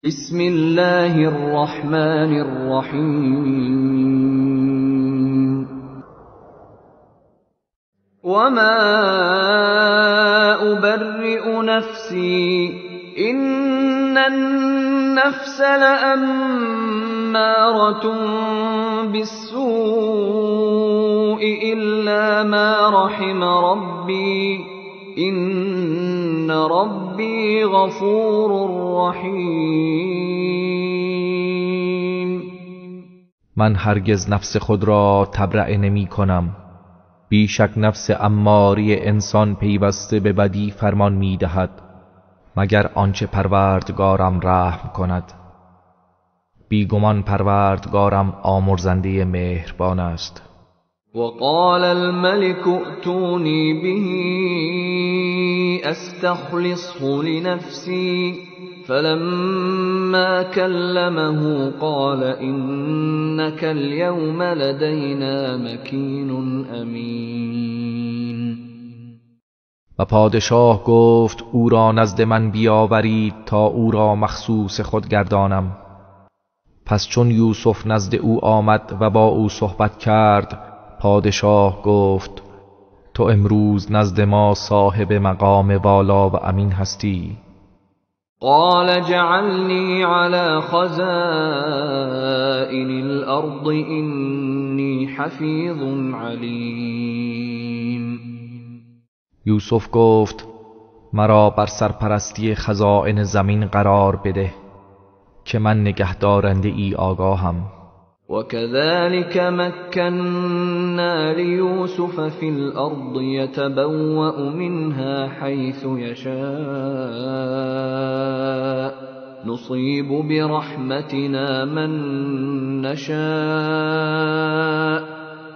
بسم الله الرحمن الرحیم. وما أبرئ نفسي إن النفس لأمارة بالسوء إلا ما رحم ربي إن ربي غفور رحیم. من هرگز نفس خود را تبرئه نمی کنم. بیشک نفس اماری انسان پیوسته به بدی فرمان می دهد، مگر آنچه پروردگارم رحم کند. بیگمان پروردگارم آمرزنده مهربان است. وقال الملك ائتوني به استخلصه لنفسي فلما كلمه قال إنك اليوم لدينا مكين أمين. و پادشاه گفت او را نزد من بیاورید تا او را مخصوص خود گردانم. پس چون یوسف نزد او آمد و با او صحبت کرد، پادشاه گفت تو امروز نزد ما صاحب مقام والا و امین هستی. قال اجعلني على خزائن الارض إني حفیظ علیم. یوسف گفت مرا بر سرپرستی خزائن زمین قرار بده که من نگهدارنده ای آگاهم. وكذلك مكنا ليوسف في الأرض يتبوأ منها حيث يشاء نصيب برحمتنا من نشاء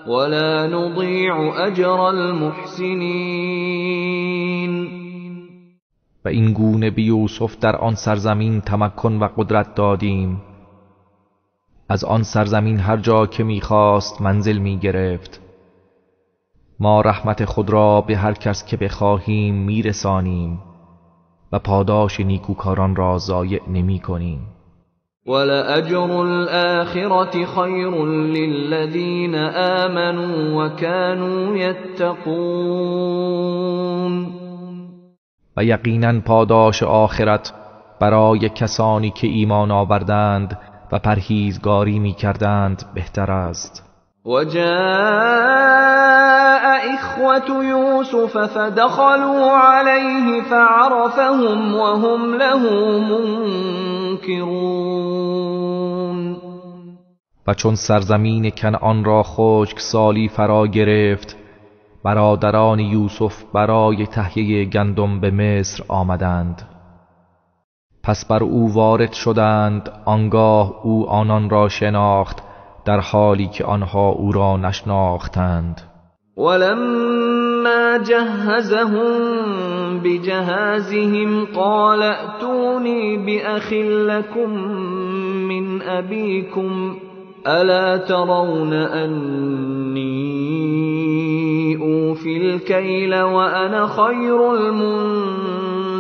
ولا نضيع أجر المحسنين. و این گونه به یوسف در آن سرزمین تمکن و قدرت دادیم. از آن سرزمین هر جا که میخواست منزل میگرفت. ما رحمت خود را به هر کس که بخواهیم میرسانیم و پاداش نیکوکاران را ضایع نمی کنیم. ولأجر الآخرة خیر للذین آمنوا وكانوا یتقون. و یقینا پاداش آخرت برای کسانی که ایمان آوردند و پرهیزگاری می‌کردند بهتر است. وجاء إخوة يوسف فدخلوا عليه فعرفهم وهم له منكرون. و چون سرزمین کنعان را خشک سالی فرا گرفت، برادران یوسف برای تهیه گندم به مصر آمدند. پس بر او وارد شدند، آنگاه او آنان را شناخت در حالی که آنها او را نشناختند. ولما جهزهم بجهازهم قال ائتوني بأخ لكم من أبيكم ألا ترون أني أوفي الكيل وأنا خير المنزلين.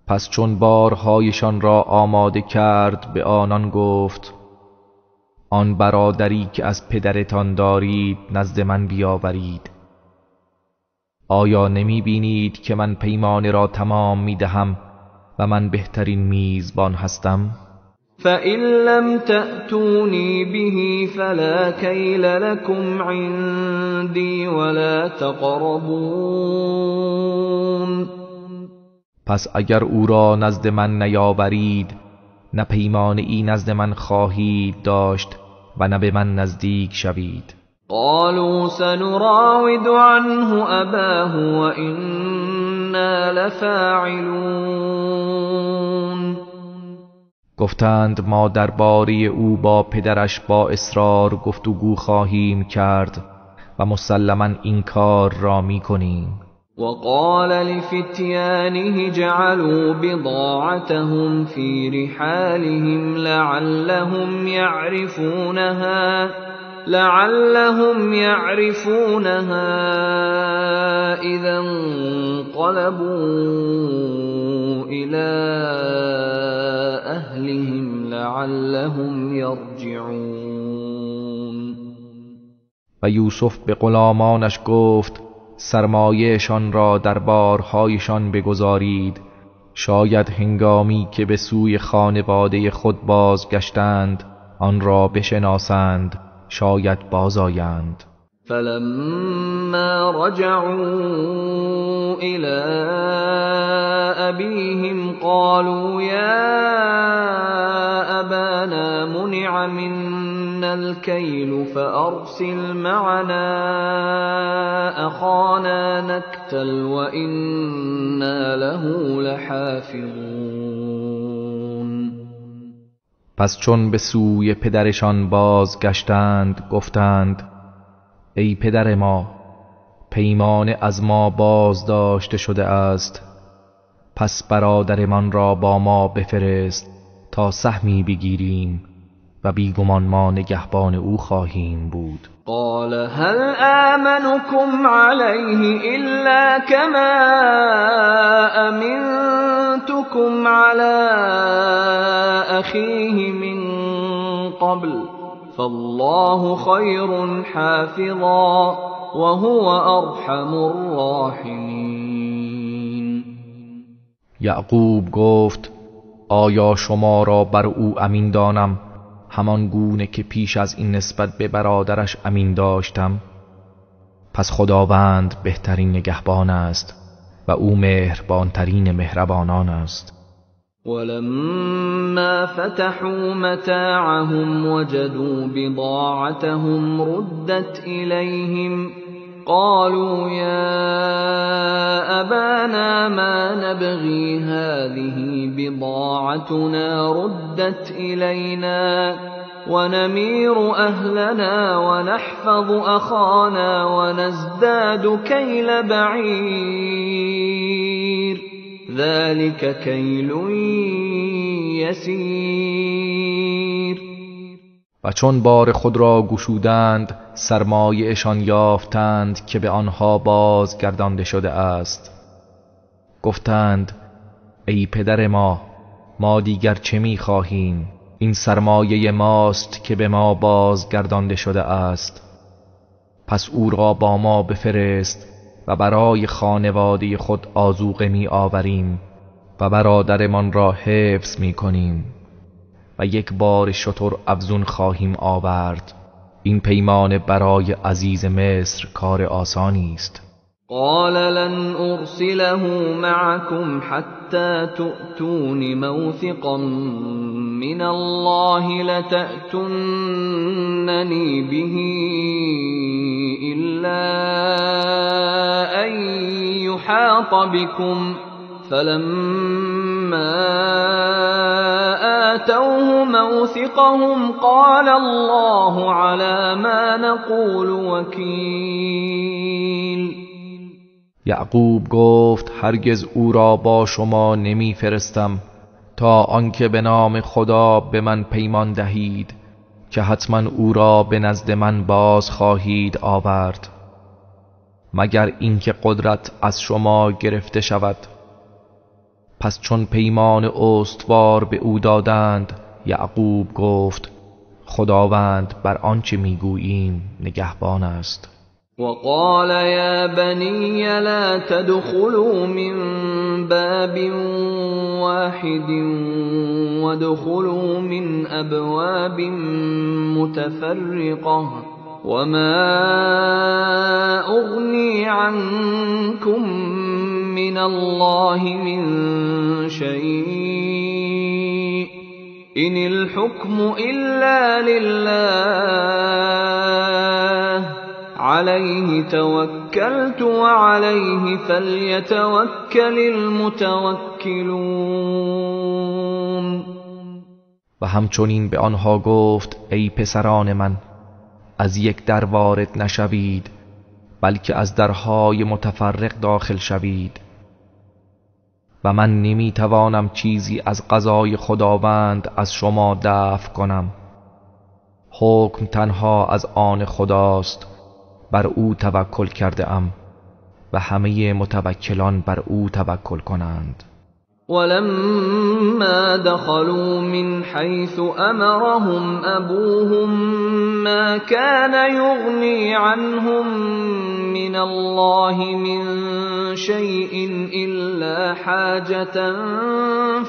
پس چون بارهایشان را آماده کرد به آنان گفت آن برادری که از پدرتان دارید نزد من بیاورید. آیا نمی بینید که من پیمان را تمام می دهم و من بهترین میزبان هستم؟ فَإِن لَّمْ تَأْتُونِي بِهِ فَلَا كَيْلَ لَكُمْ عِندِي وَلَا تَقْرَبُونِ. پس اگر او را نزد من نیاورید، نه پیمان ای نزد من خواهید داشت و نه به من نزدیک شوید. قالوا سنراود عنه اباه وإنا لفاعلون. گفتند ما درباره او با پدرش با اصرار گفتگو خواهیم کرد و مسلما این کار را میکنیم. وقال لفتيانه اجعلوا بضاعتهم في رحالهم لعلهم يعرفونها إذا انقلبوا إلى أهلهم لعلهم يرجعون. و یوسف به غلامانش گفت سرمایه‌شان را در بارهایشان بگذارید، شاید هنگامی که به سوی خانواده خود بازگشتند آن را بشناسند، شاید بازآیند. فلما رجعوا إلى أبيهم قالوا يا أبانا منع منا الكيل فأرسل معنا أخانا نكتل وإنا له لحافظون. پس چون به سوی پدرشان بازگشتند گفتند ای پدر ما، پیمان از ما باز داشته شده است، پس برادرمان را با ما بفرست تا سهمی بگیریم و بیگمان ما نگهبان او خواهیم بود. قال هل آمنكم عليه إلا كما أمنتكم على أخيه من قبل فالله خير حافظا وهو أرحم الراحمين. یعقوب گفت آیا شما را بر او امین دانم همان گونه که پیش از این نسبت به برادرش امین داشتم؟ پس خداوند بهترین نگهبان است و او مهربانترین مهربانان است. ولما فتحوا متاعهم وجدوا بضاعتهم ردت إليهم قالوا يا أبانا ما نبغي هذه بضاعتنا ردت إلينا ونمير أهلنا ونحفظ أخانا ونزداد كيل بعير ذلك كيل يسير. و چون بار خود را گشودند سرمایه‌شان یافتند که به آنها بازگردانده شده است. گفتند ای پدر ما، ما دیگر چه می‌خواهیم؟ این سرمایه ماست که به ما بازگردانده شده است. پس او را با ما بفرست و برای خانواده خود آذوقه می آوریم و برادرمان را حفظ می کنیم و یک بار شتر افزون خواهیم آورد. این پیمان برای عزیز مصر کار آسانی است. قال لن ارسله معكم حتى تؤتون موثقا من الله لتأتونني به إلا أن يحاط بكم فلما آتوه موثقهم قال الله على ما نقول وكيل. یعقوب گفت هرگز او را با شما نمی فرستم تا آنکه به نام خدا به من پیمان دهید که حتما او را به نزد من باز خواهید آورد، مگر اینکه قدرت از شما گرفته شود. پس چون پیمان استوار به او دادند، یعقوب گفت خداوند بر آنچه میگوییم نگهبان است. وقال يا بني لا تدخلوا من باب واحد وادخلوا من أبواب متفرقة وما أغني عنكم من الله من شيء إن الحكم إلا لله عليه توكلت وعليه فليتوكل المتوكلون. و همچنین به آنها گفت ای پسران من، از یک در وارد نشوید، بلکه از درهای متفرق داخل شوید. و من نمیتوانم چیزی از قضای خداوند از شما دفع کنم. حکم تنها از آن خداست، بر او توکل کرده ام و همه متوکلان بر او توکل کنند. ولما دخلوا من حيث أمرهم أبوهم ما كان يغني عنهم من الله من شيء إلا حاجة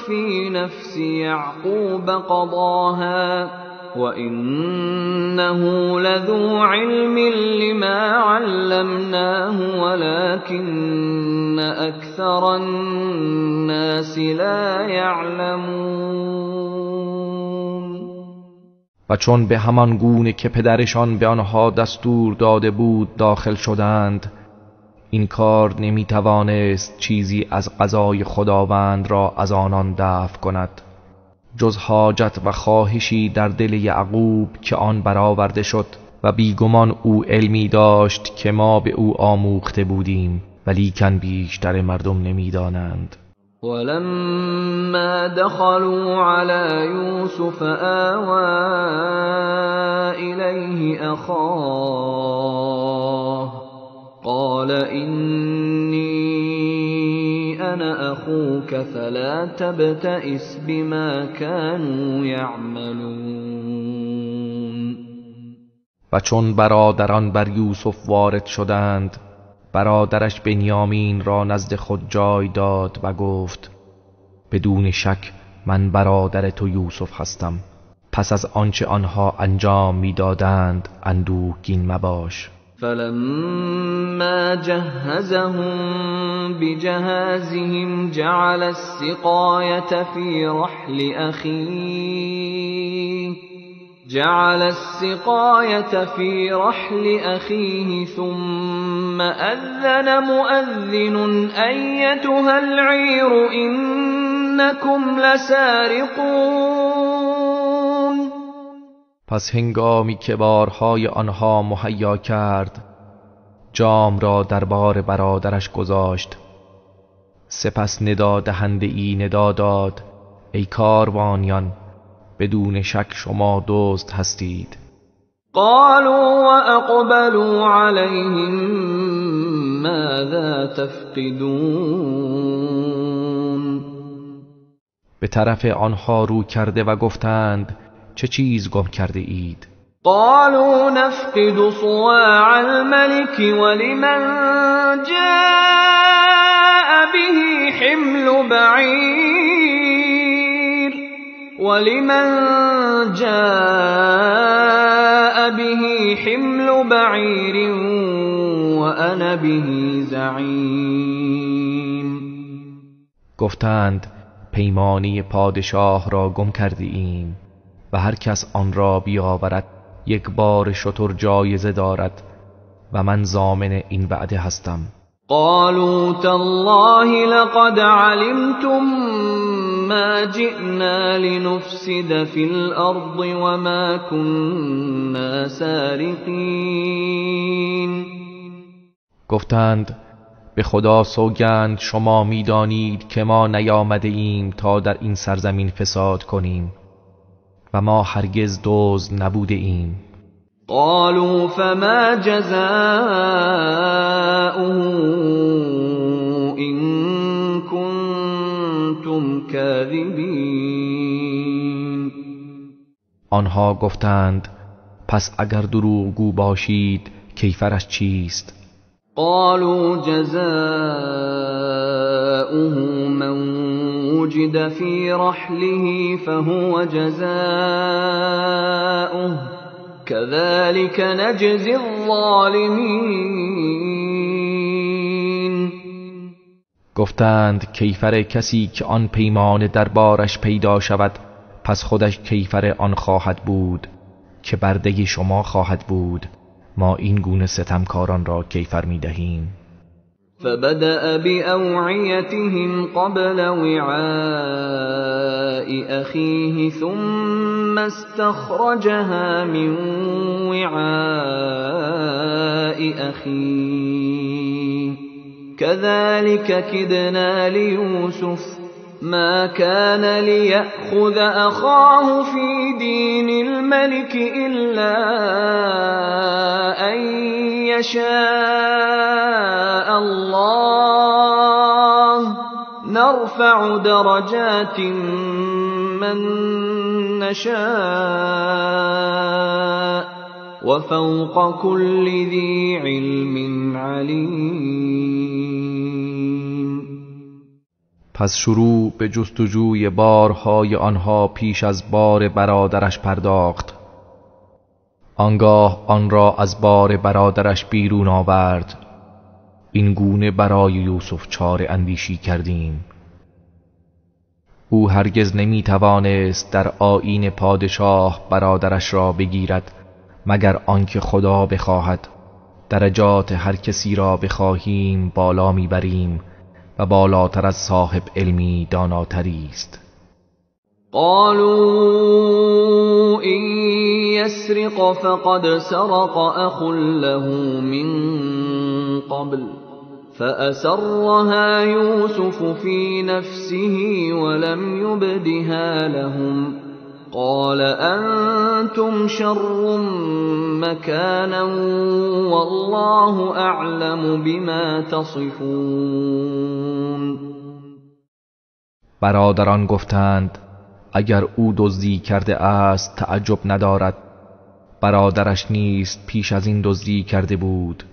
في نفس يعقوب قضاها وإنه لذو علم لما علمناه ولكن أكثر الناس لا يعلمون. و چون به همان گونه که پدرشان به آنها دستور داده بود داخل شدند، این کار نمیتوانست چیزی از قضای خداوند را از آنان دفع کند جز حاجت و خواهشی در دل یعقوب که آن برآورده شد، و بیگمان او علمی داشت که ما به او آموخته بودیم، ولیکن بیشتر مردم نمیدانند. ولما دخلوا على يوسف آوى إليه أخاه قال إني أنا أخوك فلا تبتئس بما كانوا يعملون. و چون برادران بر یوسف وارد شدند، برادرش بنیامین را نزد خود جای داد و گفت بدون شک من برادر تو یوسف هستم، پس از آنچه آنها انجام میدادند اندوهگین مباش. فلما جهزهم بجهازهم جعل السقاية في رحل أخيه ثم أذن مؤذن أيتها العير إنكم لسارقون. پس هنگامی که بارهای آنها مهیا کرد، جام را در بار برادرش گذاشت. سپس ندا دهنده ای ندا داد ای کاروانیان، بدون شک شما دزد هستید. قالوا واقبلوا عليهم ماذا تفقدون. به طرف آنها رو کرده و گفتند چه چیز گم کرده اید؟ قالوا نفقد صواع الملك ولمن جاء به حمل بعير ولمن جاء به حمل بعير وأنا به زعيم. گفتند پیمانی پادشاه را گم کرده ایم و هر کس آن را بیاورد یک بار شتر جایزه دارد و من ضامن این وعده هستم. قالوا تالله لقد علمتم ما جئنا لنفسد في الأرض وما كنا سارقین. گفتند به خدا سوگند شما میدانید که ما نیامده ایم تا در این سرزمین فساد کنیم و ما هرگز دزد نبوده ایم. قالوا فما جزاؤه إن كنتم كاذبین. آنها گفتند پس اگر دروغگو باشید کیفرش چیست؟ قالوا جزاؤه من وجد في رحله فهو جزاؤه كذلك نجزي الظالمین. گفتند کیفر کسی که آن پیمان دربارش پیدا شود پس خودش کیفر آن خواهد بود که برده شما خواهد بود، ما این گونه ستمکاران را کیفر می دهیم. فبدأ بأوعيتهم قبل وعاء أخيه ثم استخرجها من وعاء أخيه كذلك كدنا ليوسف ما كان ليأخذ أخاه في دين الملك إلا أن يشاء الله نرفع نرفع درجات من نشاء وفوق كل ذي علم علیم. پس شروع به جستجوی بارهای آنها پیش از بار برادرش پرداخت. آنگاه آن را از بار برادرش بیرون آورد. این گونه برای یوسف چاره اندیشی کردیم. او هرگز نمی توانست در آیین پادشاه برادرش را بگیرد مگر آنکه خدا بخواهد. درجات هر کسی را بخواهیم بالا میبریم و بالاتر از صاحب علمی داناتری است. قالوا إن يسرق فقد سرق أخ له من قبل فأسرها يوسف في نفسه ولم يبدها لهم قال أنتم شر مكانا والله أعلم بما تصفون. برادران گفتند اگر او دزدی کرده است تعجب ندارد، برادرش نیست پیش از این دزدی کرده بود.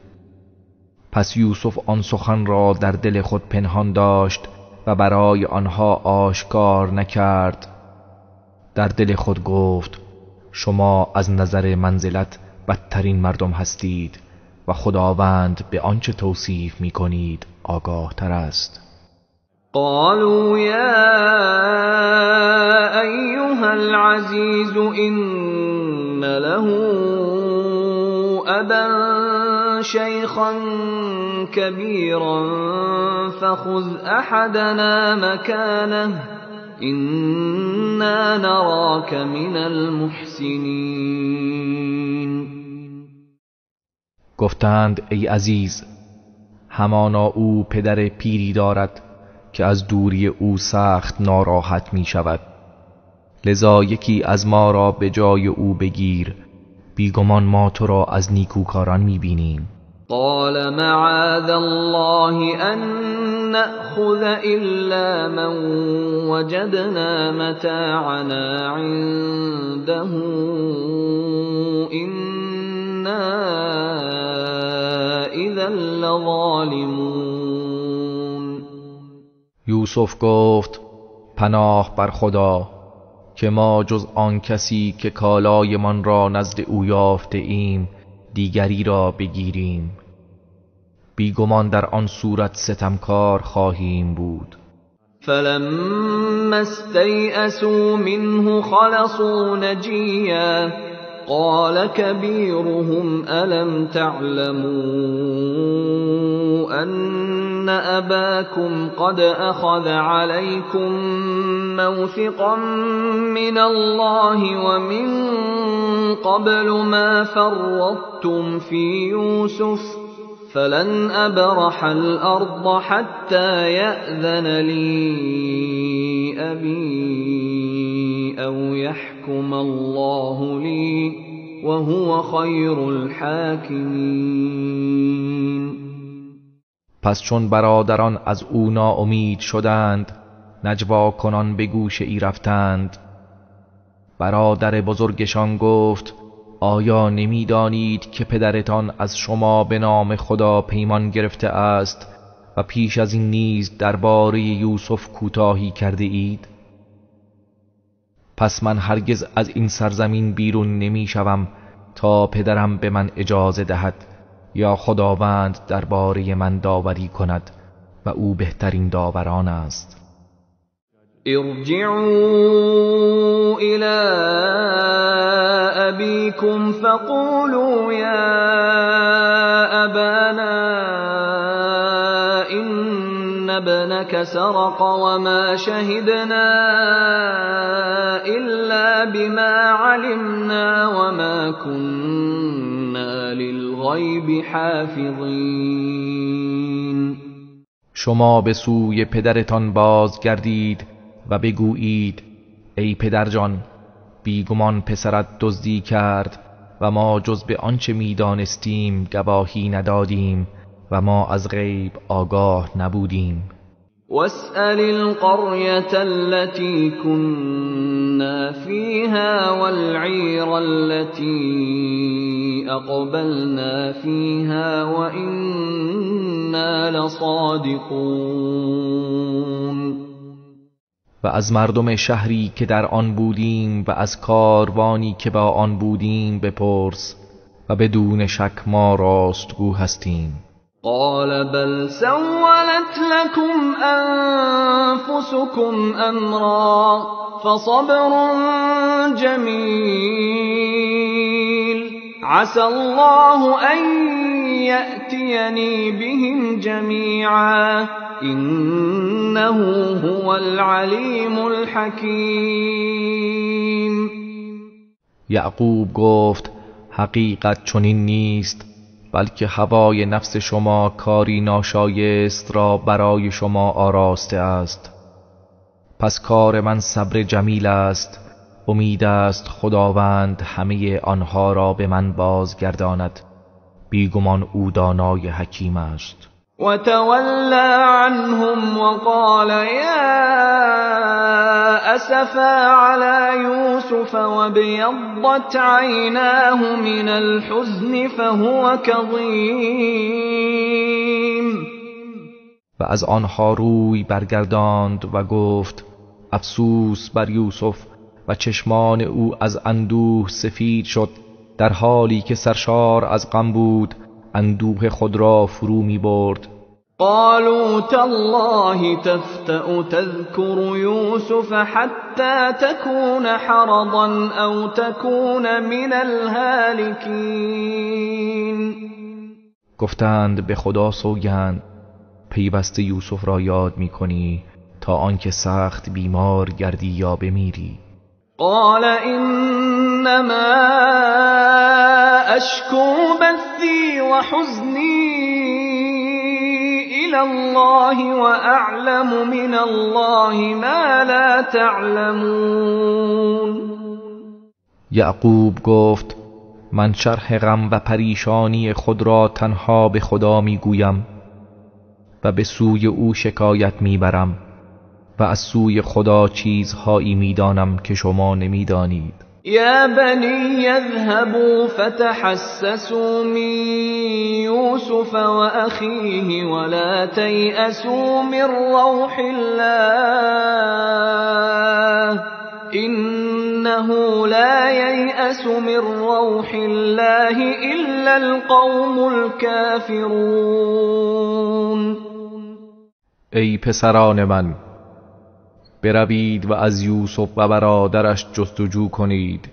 پس یوسف آن سخن را در دل خود پنهان داشت و برای آنها آشکار نکرد. در دل خود گفت شما از نظر منزلت بدترین مردم هستید و خداوند به آنچه توصیف می‌کنید آگاه تر است. قالوا یا ایها العزیز ان له ابا شیخا کبیرا فخذ احدنا مکانه إنا نراك من المحسنین. گفتند ای عزیز، همانا او پدر پیری دارد که از دوری او سخت ناراحت می شود، لذا یکی از ما را به جای او بگیر، بیگمان ما تو را از نیکوکاران می بینیم. قال معاذ الله أن نأخذ إلا من وجدنا متاعنا عنده إنا إذا لظالمون. یوسف گفت پناه بر خدا که ما جز آن کسی که کالایمان را نزد او یافته ایم دیگری را بگیریم، بیگمان در آن صورت ستمکار خواهیم بود. فلما استيئسوا منه خلصوا نجیا قال كبيرهم ألم تعلموا أن أباكم قد أخذ عليكم موثقا من الله ومن قبل ما فرطتم في يوسف فلن أبرح الأرض حتى يأذن لي أبي أو يحكم الله لي وهو خير الحاكمين. پس چون برادران از او ناامید شدند نجوا کنان به گوشه ای رفتند. برادر بزرگشان گفت آیا نمیدانید که پدرتان از شما به نام خدا پیمان گرفته است و پیش از این نیز درباره یوسف کوتاهی کرده اید؟ پس من هرگز از این سرزمین بیرون نمیشوم تا پدرم به من اجازه دهد یا خداوند درباره من داوری کند و او بهترین داوران است. ارجعوا إلى أبيكم فقولوا يا أبانا إن ابنك سرق وما شهدنا إلا بما علمنا وما كنا للغيب حافظين. شما به سوی پدرتان بازگردید و بگویید ای پدرجان، بیگمان پسرت دزدی کرد و ما جز به آنچه میدانستیم گواهی ندادیم و ما از غیب آگاه نبودیم. واسأل القرية التي كنا فيها والعير التي أقبلنا فيها وإنا لصادقون. و از مردم شهری که در آن بودیم و از کاروانی که با آن بودیم بپرس و بدون شک ما راستگو هستیم. قال بل سولت لكم أنفسكم أمرا فصبر جميل عسى الله أن يأتيني بهم جميعا إنه هو العليم الحكيم. یعقوب گفت حقیقت چنین نیست، بلکه هوای نفس شما کاری ناشایست را برای شما آراسته است. پس کار من صبر جمیل است، امید است خداوند همه آنها را به من بازگرداند، بیگمان او دانای حکیم است. وتولى عنهم وقال يا أسفا على يوسف وابيضت عيناه من الحزن فهو كظيم. و از آنها روی برگرداند و گفت افسوس بر یوسف، و چشمان او از اندوه سفید شد، در حالی که سرشار از غم بود اندوه خود را فرو می برد. قالوا تالله تفتأ تذكر يوسف حتى تكون حرضا او تكون من الهالكين. گفتند به خدا سوگند پیوسته یوسف را یاد می کنی تا آنکه سخت بیمار گردی یا بمیری. قال انما اشكو بثي وحزني الى الله واعلم من الله ما لا تعلمون. یعقوب گفت من شرح غم و پریشانی خود را تنها به خدا میگویم و به سوی او شکایت میبرم و از سوی خدا چیزهایی میدانم که شما نمیدانید. یا بنی اذهبوا فتحسسوا من یوسف وأخیه ولا تیأسوا من روح الله انه لا ییأس من روح الله الا القوم الكافرون. ای پسران من، بروید و از یوسف و برادرش جستجو کنید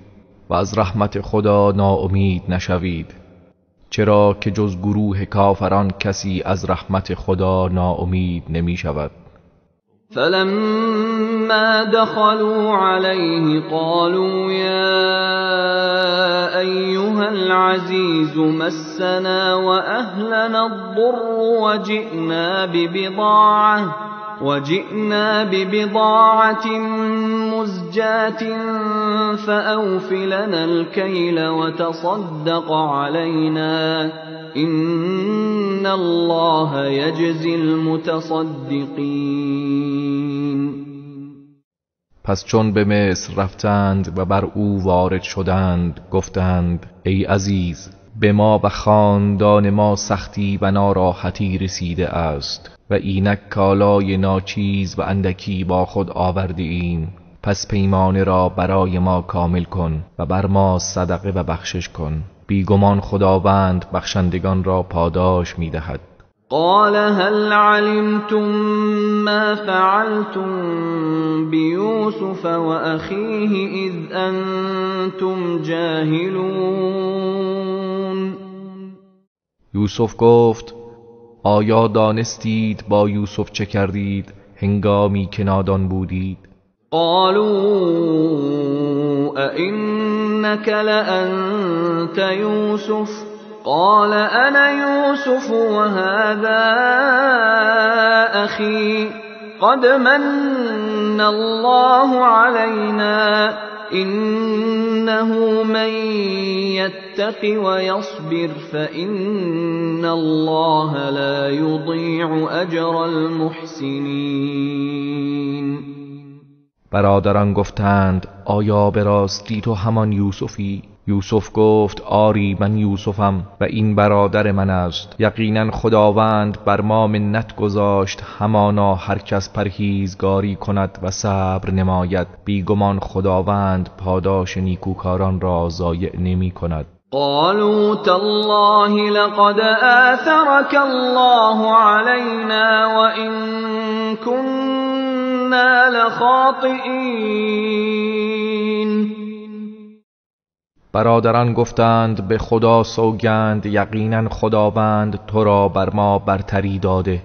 و از رحمت خدا ناامید نشوید، چرا که جز گروه کافران کسی از رحمت خدا ناامید نمی شود. فلما دخلوا عليه قالوا يا أيها العزيز مسنا وأهلنا الضر وجئنا ببضاعة مزجاة فأوف لنا الكيل وتصدق علينا إن الله يجزي المتصدقين. پس چون به مصر رفتند و بر او وارد شدند گفتند ای عزیز، به ما و خاندان ما سختی و ناراحتی رسیده است و اینک کالای ناچیز و اندکی با خود آورده ایم، پس پیمانه را برای ما کامل کن و بر ما صدقه و بخشش کن، بیگمان خداوند بخشندگان را پاداش میدهد. قال هل علمتم ما فعلتم بیوسف وأخیه اذ انتم جاهلون. یوسف گفت آیا دانستید با یوسف چه کردید هنگامی که نادان بودید؟ قالوا أئنك لأنت یوسف؟ قال أنا یوسف وهذا أخی قد من الله علينا إنه من يتق ويصبر فإن الله لا يضيع أجر المحسنين. برادران گفتند آیا به راستی تو همان یوسفی؟ یوسف گفت آری من یوسفم و این برادر من است. یقینا خداوند بر ما منت گذاشت، همانا هر کس پرهیزگاری کند و صبر نماید بیگمان خداوند پاداش نیکوکاران را ضایع نمی کند. قالوا تالله لقد آثرك الله علينا وإن كنا لخاطئين. برادران گفتند به خدا سوگند یقینا خداوند تو را بر ما برتری داده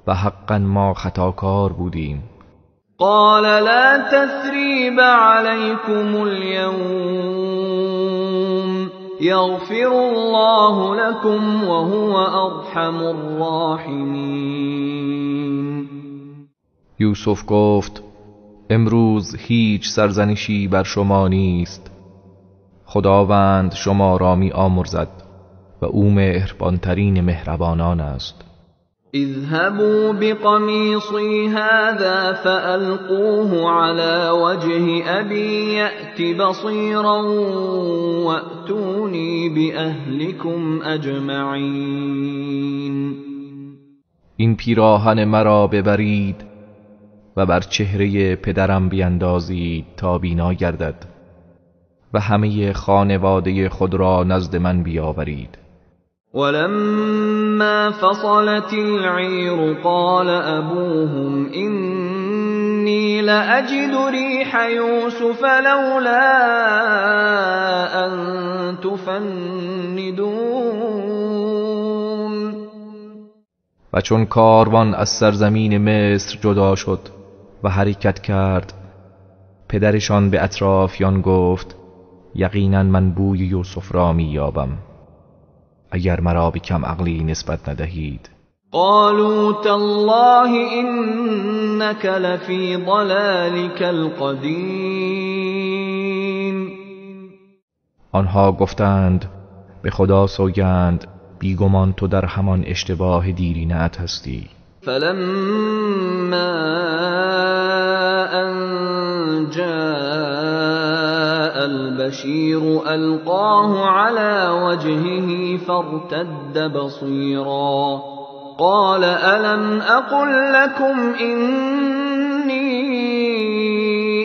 و حقا ما خطاکار بودیم. قال لا تثریب علیکم اليوم یغفر الله لكم وهو ارحم الراحمین. یوسف گفت امروز هیچ سرزنشی بر شما نیست، خداوند شما را می آمرزد و او مهربانترین مهربانان است. اذهبوا بقمیصی هذا فألقوه على وجه ابی یأت بصیرا وأتونی بأهلکم اجمعین. این پیراهن مرا ببرید و بر چهره پدرم بیندازید تا بینا گردد و همه خانواده خود را نزد من بیاورید. ولما فصلت العیر قال ابوهم انی لأجد ریح یوسف لولا ان تفندون. و چون کاروان از سرزمین مصر جدا شد و حرکت کرد، پدرشان به اطرافیان گفت یقینا من بوی یوسف را می‌یابم، اگر مرا به کم عقلی نسبت ندهید. قالوا تالله انک لفی ضلالک القدیم. آنها گفتند به خدا سوگند بیگمان تو در همان اشتباه دیرینه‌ات هستی. فلما ان جاء البشیر القاه على وجهه فارتد بصیرا قال الم اقل لكم انی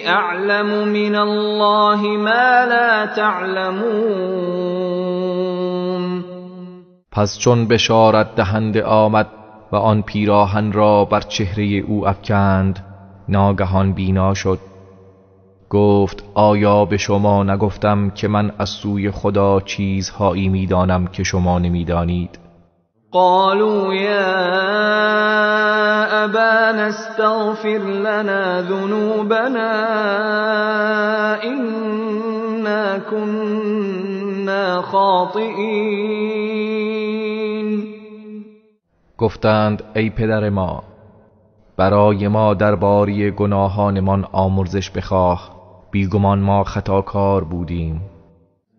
اعلم من الله ما لا تعلمون. پس چون بشارت دهنده آمد و آن پیراهن را بر چهره او افکند، ناگهان بینا شد. گفت آیا به شما نگفتم که من از سوی خدا چیزهایی میدانم که شما نمیدانید؟ قالوا یا ابانا استغفر لنا ذنوبنا انا كنا خاطئین. گفتند ای پدر ما، برای ما درباره گناهانمان آمرزش بخواه، بیگمان ما خطاکار بودیم.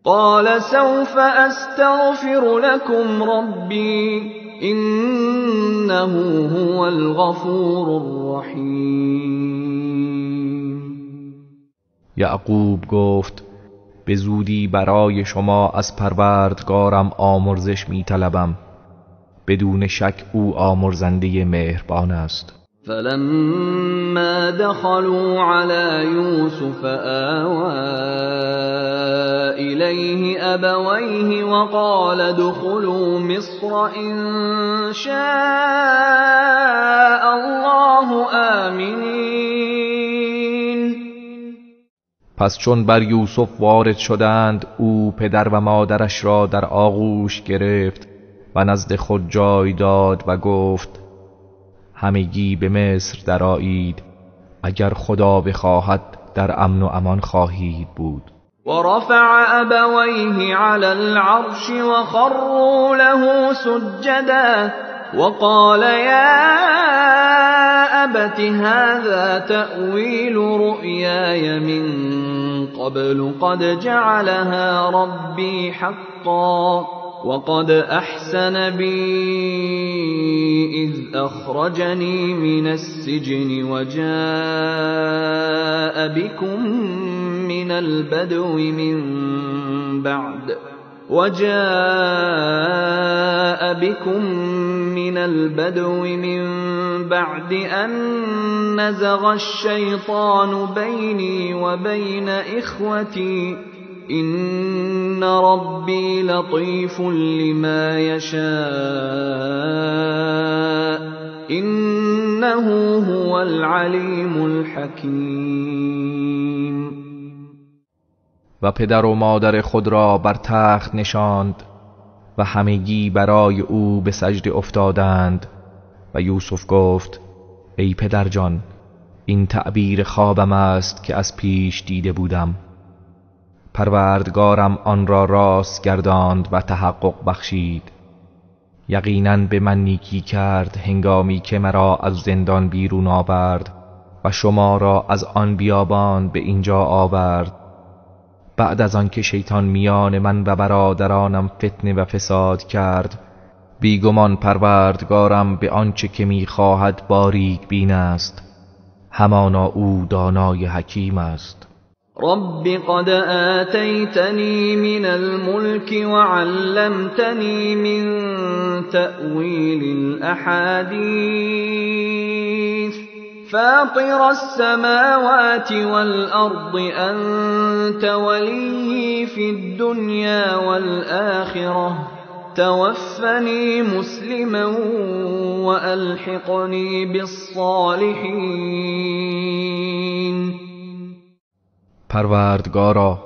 قال سوف استغفر لكم ربی انه هو الغفور الرحیم. یعقوب گفت به زودی برای شما از پروردگارم آمرزش می طلبم، بدون شک او آمرزنده مهربان است. فلما دخلوا على يوسف آوى إليه أبويه وقال ادخلوا مصر إن شاء الله آمنين. پس چون بر یوسف وارد شدند، او پدر و مادرش را در آغوش گرفت و نزد خود جای داد و گفت همگی به مصر درآیید، اگر خدا بخواهد در امن و امان خواهید بود. ورفع ابویه علی العرش وخروا له سجدا وقال یا أبت هذا تأويل رؤياي من قبل قد جعلها ربي حقا وقد أحسن بي إذ أخرجني من السجن وجاء بكم من البدو من بعد أن نزغ الشيطان بيني وبين إخوتي إن ربي لطيف لما يشاء إنه هو العليم الحكيم. و پدر و مادر خود را بر تخت نشاند و همگی برای او به سجده افتادند. و یوسف گفت ای پدر جان، این تعبیر خوابم است که از پیش دیده بودم. پروردگارم آن را راست گرداند و تحقق بخشید. یقینا به من نیکی کرد هنگامی که مرا از زندان بیرون آورد و شما را از آن بیابان به اینجا آورد، بعد از آن که شیطان میان من و برادرانم فتنه و فساد کرد. بیگمان پروردگارم به آنچه که میخواهد باریک بین است، همانا او دانای حکیم است. رب قد آتیتنی من الملک وعلمتنی من تأویل الأحادیث فاطر السماوات والأرض أنت ولیی فی الدنیا والآخرة توفنی مسلما وألحقنی بالصالحین. پروردگارا،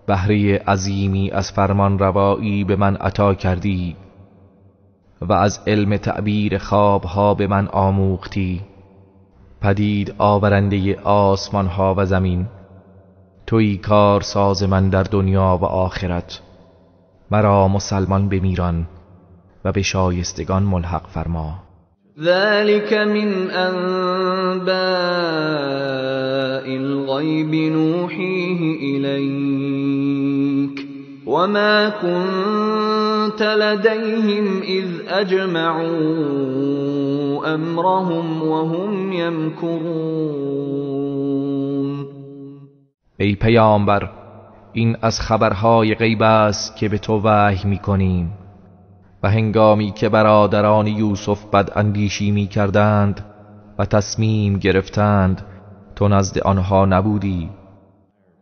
بهره عظیمی از فرمان روایی به من عطا کردی و از علم تعبیر خوابها به من آموختی، پدید آورنده آسمان ها و زمین، تویی کار ساز من در دنیا و آخرت، مرا مسلمان بمیران و به شایستگان ملحق فرما. ذلك من انباء الغیب نوحیه الیک وما كنت لدیهم اذ اجمعوا امرهم وهم یمکرون. ای پیامبر، این از خبرهای غیب است که به تو وحی می‌کنیم. و هنگامی که برادران یوسف بداندیشی می‌کردند و تصمیم گرفتند، تو نزد آنها نبودی.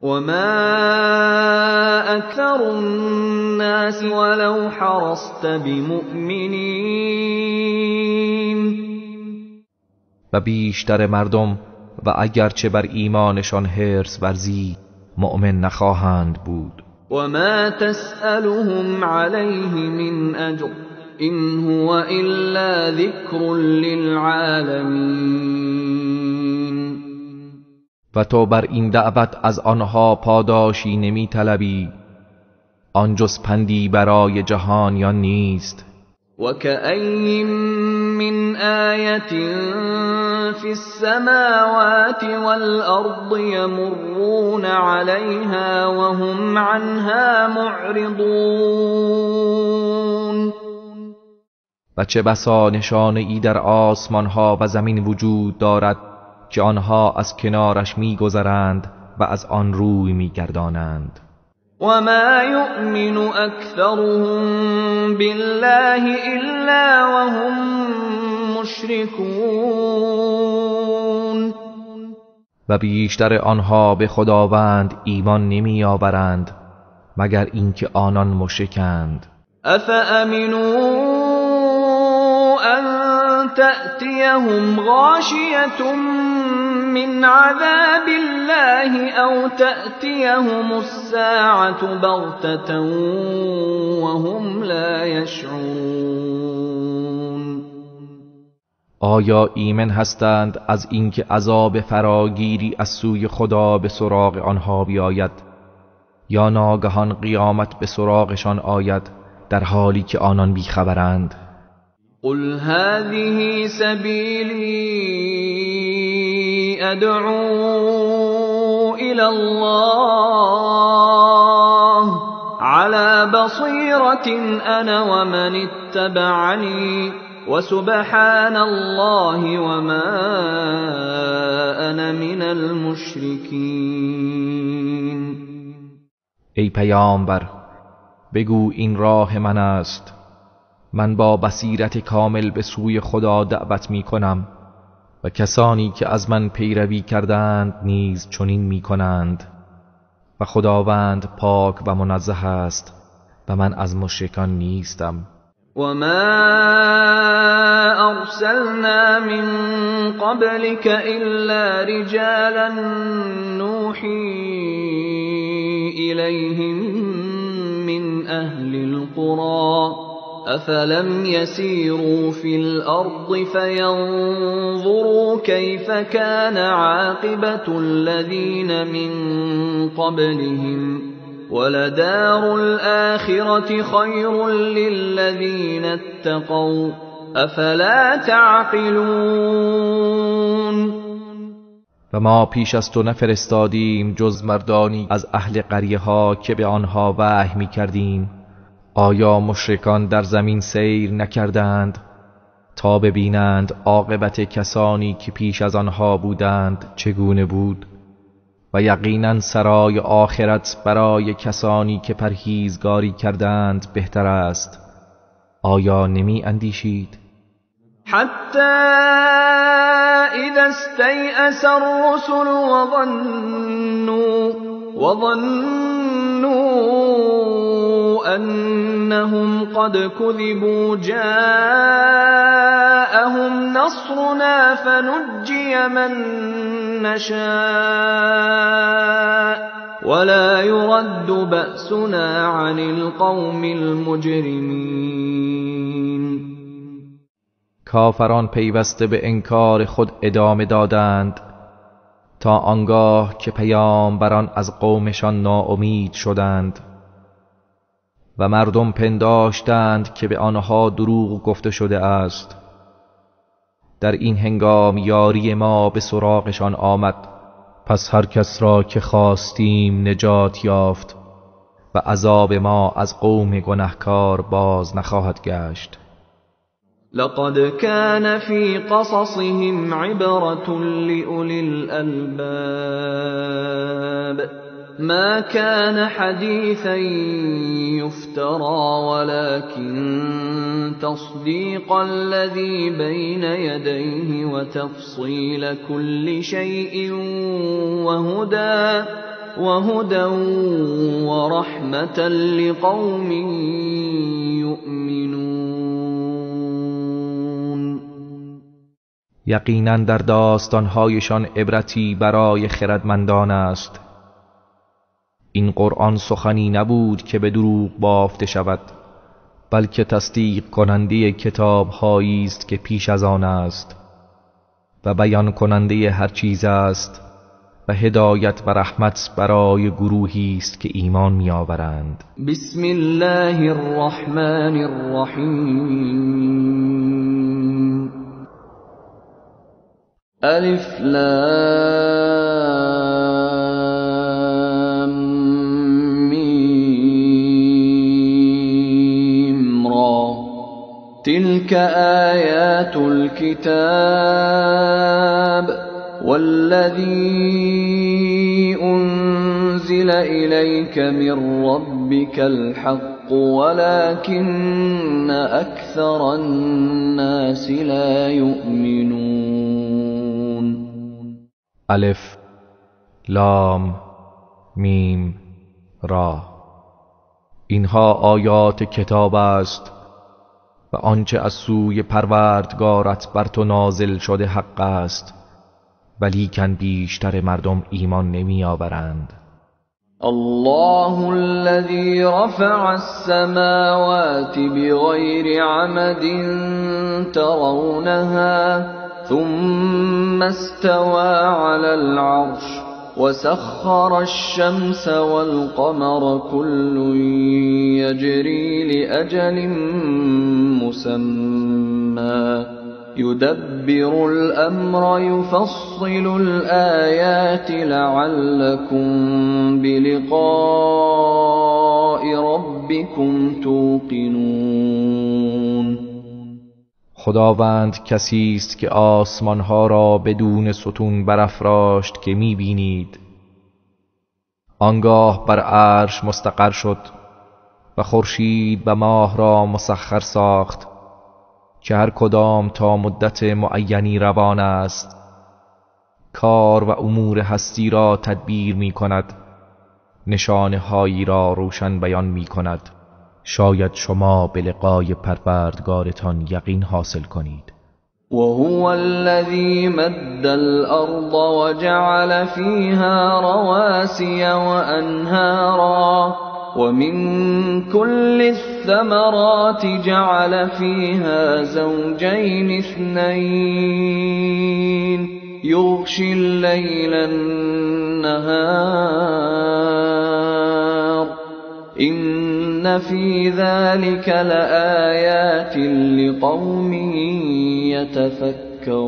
وما اکثر الناس ولو حرصت بمؤمنین. و بیشتر مردم و اگرچه بر ایمانشان حرص ورزی، مؤمن نخواهند بود. وما تسألهم عليه من اجر ان هو الا ذکر للعالمین. و تو بر این دعوت از آنها پاداشی نمی طلبی، آن جز پندی برای جهانیان نیست. وَكَأَيِّن مِّنْ آیَةٍ فِي السَّمَاوَاتِ وَالْأَرْضِ يَمُرُّونَ عَلَيْهَا وَهُمْ عَنْهَا مُعْرِضُونَ. و چه بسا نشانه ای در آسمان ها و زمین وجود دارد که آنها از کنارش میگذرند و از آن روی میگردانند. وما يؤمن أكثرهم بالله إلا وهم مشركون. و بیشتر آنها به خداوند ایمان نمی آورند مگر اینکه آنان مشرکند. أفأمنوا أن تأتيهم غاشية من عذاب الله أو تأتيهم الساعة بغتة وهم لا يشعرون. آیا ایمن هستند از اینکه عذاب فراگیری از سوی خدا به سراغ آنها بیاید یا ناگهان قیامت به سراغشان آید در حالی که آنان بیخبرند؟ قل هذه سبیلی ادعو الى الله على بصیرة انا ومن اتبعنی وسبحان الله وما انا من المشرکین. ای پیامبر بگو این راه من است، من با بصیرت کامل به سوی خدا دعوت می کنم و کسانی که از من پیروی کردند نیز چنین می کنند و خداوند پاک و منزه است و من از مشرکان نیستم. و ما ارسلنا من قبلك الا رجالا نوحی الیهم من اهل القرى افلم يسيروا في الارض فينظروا كيف كان عاقبة الذين من قبلهم ولدار الآخرة خير للذين اتقوا افلا تعقلون. و ما پیش از تو نفرستادیم جز مردانی از اهل قریه ها که به آنها وحی می کردیم. آیا مشرکان در زمین سیر نکردند تا ببینند عاقبت کسانی که پیش از آنها بودند چگونه بود؟ و یقینا سرای آخرت برای کسانی که پرهیزگاری کردند بهتر است. آیا نمی اندیشید؟ حتی اذا استیأس الرسل وظنوا انهم قد كذبوا جاءهم نصرنا فنجي من نشاء ولا يرد بأسنا عن القوم المجرمين. کافران پیوسته به انکار خود ادامه دادند تا آنگاه که پیامبران از قومشان ناامید شدند و مردم پنداشتند که به آنها دروغ گفته شده است. در این هنگام یاری ما به سراغشان آمد، پس هر کس را که خواستیم نجات یافت و عذاب ما از قوم گنهکار باز نخواهد گشت. لقد كان في قصصهم عبرة لأولي الألباب ما كان حديثا يفترى ولكن تصديق الذي بين يديه وتفصيل كل شيء وهدى ورحمة لقوم يؤمنون. یقینا در داستانهایشان عبرتی برای خردمندان است. این قرآن سخنی نبود که به دروغ بافته شود، بلکه تصدیق کننده کتابهایی است که پیش از آن است و بیان کننده هر چیز است و هدایت و رحمت برای گروهی است که ایمان می‌آورند. بسم الله الرحمن الرحیم. الف لام میم را تلك آیات الكتاب والذی انزل الیک من ربک الحق ولكن اکثر الناس لا یؤمنون. الف لام میم را. اینها آیات کتاب است و آنچه از سوی پروردگارت بر تو نازل شده حق است، ولیکن بیشتر مردم ایمان نمی آورند. الله الذي رفع السماوات بغیر عمد ترونها ثم استوى على العرش وسخر الشمس والقمر كل يجري لأجل مسمى يدبر الأمر يفصل الآيات لعلكم بلقاء ربكم توقنون. خداوند کسی است که آسمانها را بدون ستون برافراشت که می‌بینید، آنگاه بر عرش مستقر شد و خورشید و ماه را مسخر ساخت که هر کدام تا مدت معینی روان است. کار و امور هستی را تدبیر می کند، نشانه هایی را روشن بیان می کند. شاید شما به لقای پروردگارتان یقین حاصل کنید. وهو الذي مد الأرض وجعل فيها رواسي وأنهارا ومن كل الثمرات جعل فيها زوجين اثنين يغشي الليل النهار إن في ذلك لآيات لقوم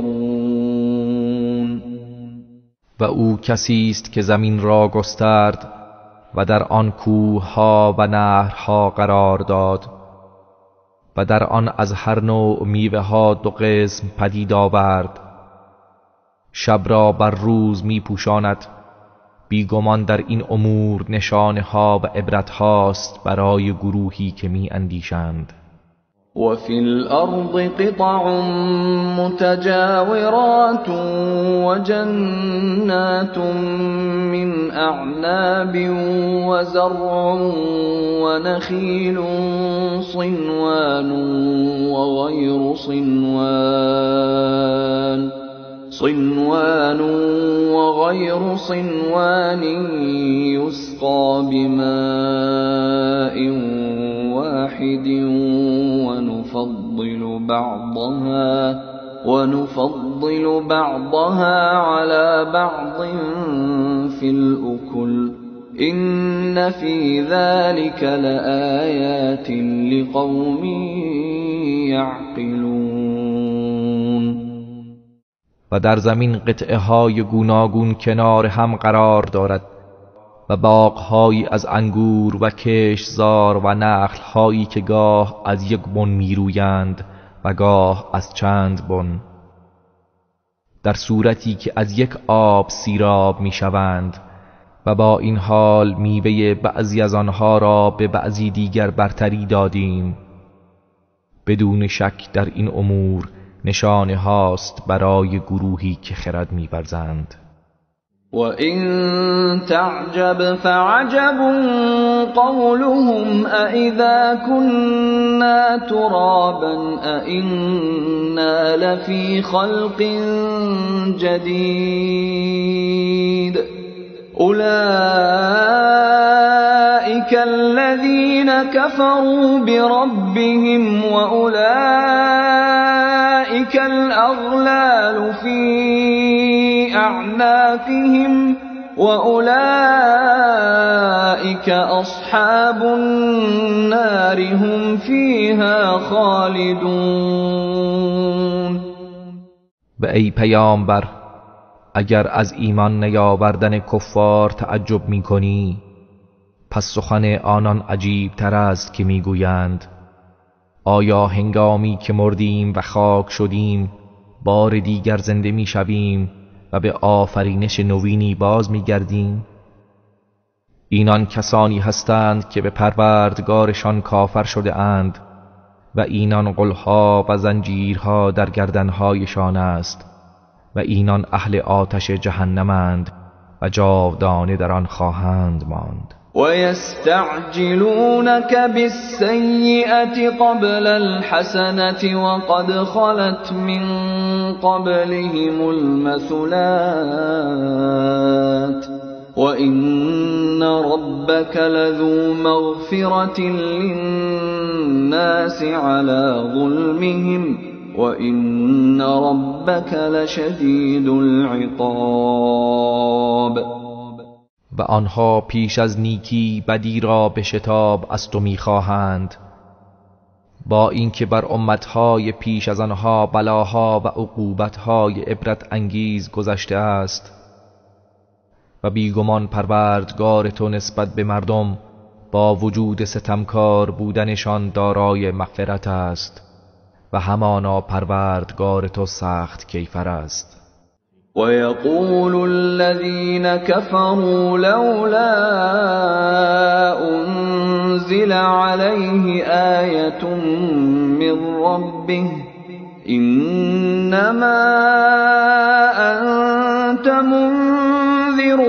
يتفكرون. و او کسی است که زمین را گسترد و در آن کوه‌ها و نهرها قرار داد و در آن از هر نوع میوه‌ها دو قسم پدید آورد. شب را بر روز میپوشاند. بیگمان در این امور نشانه ها و عبرت هاست برای گروهی که می اندیشند. و فی الارض قطع متجاورات وجنات من اعناب وزرع ونخیل صنوان وغیر صنوان وغير صنوان يسقى بماء واحد ونفضل بعضها على بعض في الأكل إن في ذلك لآيات لقوم يعقلون. و در زمین قطعه های گوناگون کنار هم قرار دارد و باغهایی از انگور و کشتزار و نخلهایی که گاه از یک بن میرویند و گاه از چند بن، در صورتی که از یک آب سیراب میشوند و با این حال میوه بعضی از آنها را به بعضی دیگر برتری دادیم. بدون شک در این امور نشانه هاست برای گروهی که خرد می‌ورزند. و این تعجب فعجب قولهم أإذا كنا ترابا أإنا لفی خلق جدید أولئك الذين كفروا بربهم وأولئك الأغلال في أعناقهم وأولئك أصحاب النار هم فيها خالدون. و ای پیامبر، اگر از ایمان نیاوردن کفار تعجب می‌کنی، پس سخن آنان عجیب تر است که میگویند آیا هنگامی که مردیم و خاک شدیم بار دیگر زنده میشویم و به آفرینش نوینی باز میگردیم؟ اینان کسانی هستند که به پروردگارشان کافر شده اند و اینان قلها و زنجیرها در گردنهایشان است و اینان اهل آتش جهنمند و جاودانه در آن خواهند ماند. وَيَسْتَعْجِلُونَكَ بِالسَّيِّئَةِ قَبْلَ الْحَسَنَةِ وَقَدْ خَلَتْ مِنْ قَبْلِهِمُ الْمَثُلَاتُ وَإِنَّ رَبَّكَ لَذُو مَغْفِرَةٍ لِلنَّاسِ عَلَى ظُلْمِهِمْ وَإِنَّ رَبَّكَ لَشَدِيدُ الْعِقَابِ. و آنها پیش از نیکی بدی را به شتاب از تو میخواهند، با اینکه بر امتهای پیش از آنها بلاها و عقوبتهای عبرت انگیز گذشته است. و بیگمان پروردگار تو نسبت به مردم با وجود ستمکار بودنشان دارای مغفرت است و همانا پروردگار تو سخت کیفر است. ويقول الذين كفروا لولا أنزل عليه آية من ربه إنما أنت منذر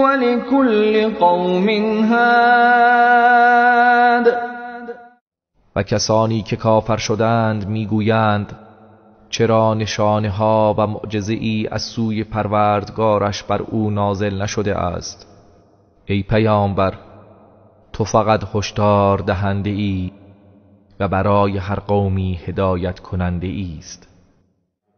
ولكل قوم هاد. و کسانی که کافر شدند میگویند چرا نشانه ها و معجزه ای از سوی پروردگارش بر او نازل نشده است؟ ای پیامبر، تو فقط هشدار دهنده ای و برای هر قومی هدایت کننده ای است.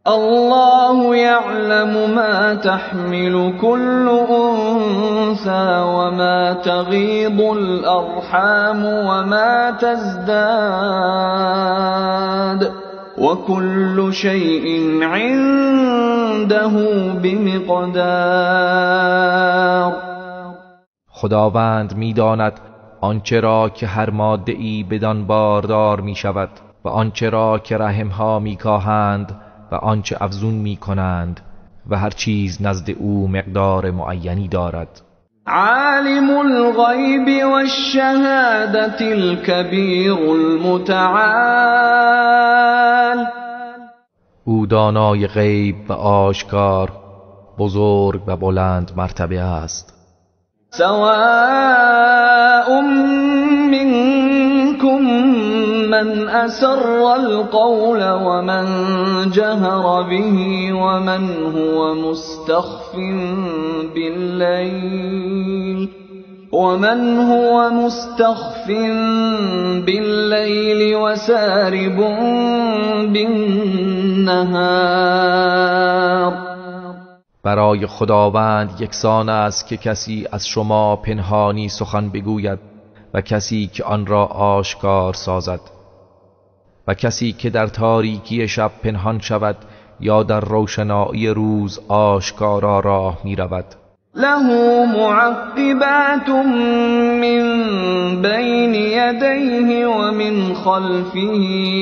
الله یعلم ما تحمل كل انثى وما تغیض الارحام وما تزداد وكل شيء عنده بمقدار. خداوند می‌داند آنچه را که هر ماده‌ای بدان باردار می‌شود و آنچه را که رحم‌ها می‌کاهند و آنچه افزون می‌کنند و هر چیز نزد او مقدار معینی دارد. عالم الغیب والشهادة الكبیر المتعال. او دانای غیب و آشکار، بزرگ و بلند مرتبه است. سواء منكم من أسر القول ومن جهر به ومن هو مستخف بالليل ومن هو مستخف بالليل وسارب بالنهار. برای خداوند یکسان است که کسی از شما پنهانی سخن بگوید و کسی که آن را آشکار سازد و کسی که در تاریکی شب پنهان شود یا در روشنایی روز آشکارا راه می رود. له معقبات من بین یدیه ومن خلفه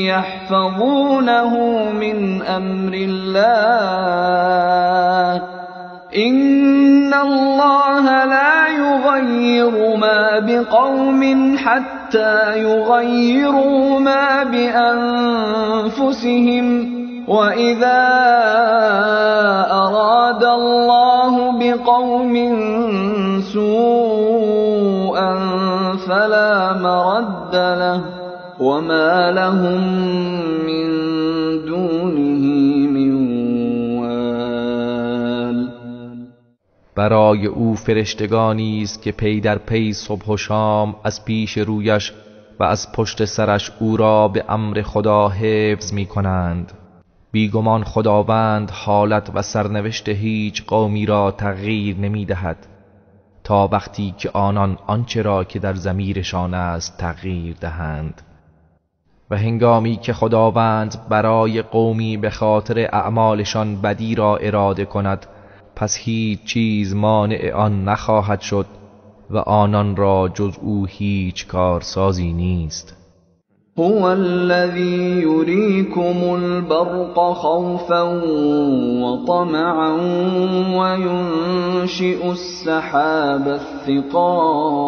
یحفظونه من امر الله إن الله لا يغير ما بقوم حتى يغيروا ما بأنفسهم وإذا أراد الله بقوم سوءا فلا مرد له وما لهم من دونه من وال. برای او فرشتگانی است که پی در پی صبح و شام از پیش رویش و از پشت سرش او را به امر خدا حفظ می کنند. بیگمان خداوند حالت و سرنوشت هیچ قومی را تغییر نمی دهد تا وقتی که آنان آنچه را که در ضمیرشان است تغییر دهند. و هنگامی که خداوند برای قومی به خاطر اعمالشان بدی را اراده کند، پس هیچ چیز مانع آن نخواهد شد و آنان را جز او هیچ کارسازی نیست. هو الذي يريكم البرق خوفا وطمعا وينشئ السحاب الثقال.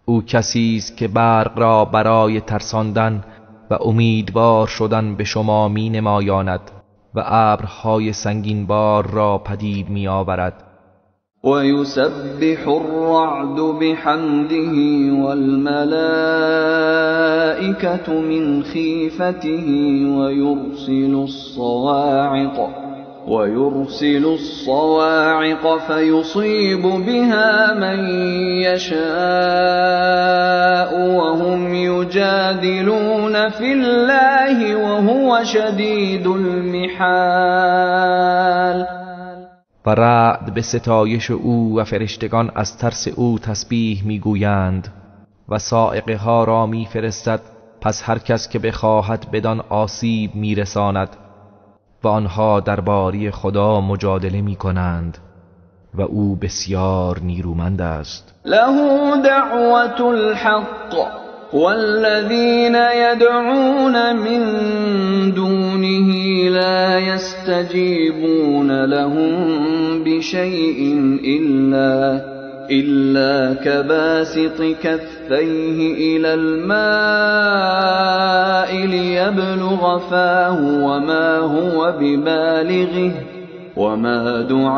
او کسی است که برق را برای ترساندن و امیدوار شدن به شما می نمایاند و ابرهای سنگین بار را پدید می آورد. ويسبح الرعد بحمده والملائكة من خيفته ويرسل الصواعق فيصيب بها من يشاء وهم يجادلون في الله وهو شديد المحال. و رعد به ستایش او و فرشتگان از ترس او تسبیح میگویند و صاعقه ها را میفرستد، پس هر کس که بخواهد بدان آسیب میرساند و آنها درباره خدا مجادله میکنند و او بسیار نیرومند است. له دعوة الحق والذین يدعون من دونه لا يستجیبون لهم بشیء إلا كباسط كفيه إلى الماء ليبلغ فاه وما هو ببالغه وما دعاء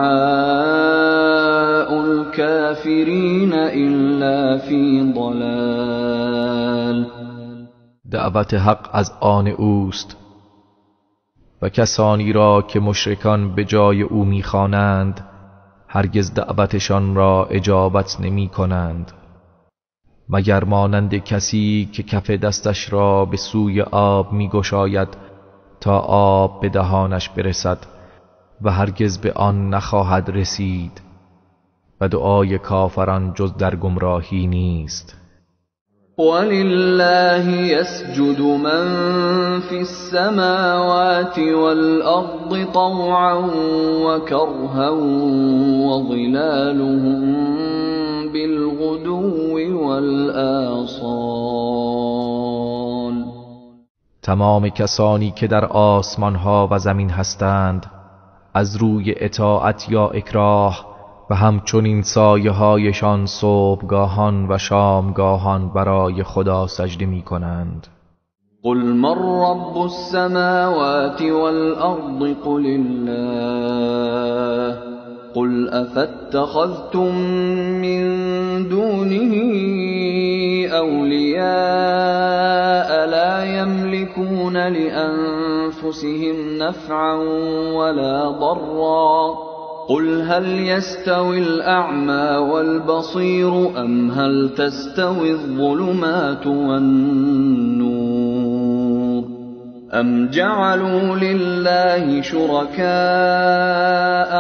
الكافرين إلا في ضلال. دعوت حق از آن اوست و کسانی را که مشرکان به جای او میخوانند هرگز دعوتشان را اجابت نمی کنند، مگر مانند کسی که کف دستش را به سوی آب می گشاید تا آب به دهانش برسد و هرگز به آن نخواهد رسید و دعای کافران جز در گمراهی نیست. ولله يسجد من في السماوات والأرض طوعا وكرها وظلالهم بالغدو والآصال. تمام کسانی که در آسمان ها و زمین هستند از روی اطاعت یا اکراه و همچنین سایه هایشان صبحگاهان و شامگاهان برای خدا سجده می کنند. قل من رب السماوات والأرض قل الله قل أفاتخذتم من دونه أولياء لا يملكون لأنفسهم نفعا ولا ضرا قل هل يستوي الأعمى والبصير أم هل تستوي الظلمات والنور أم جعلوا لله شركاء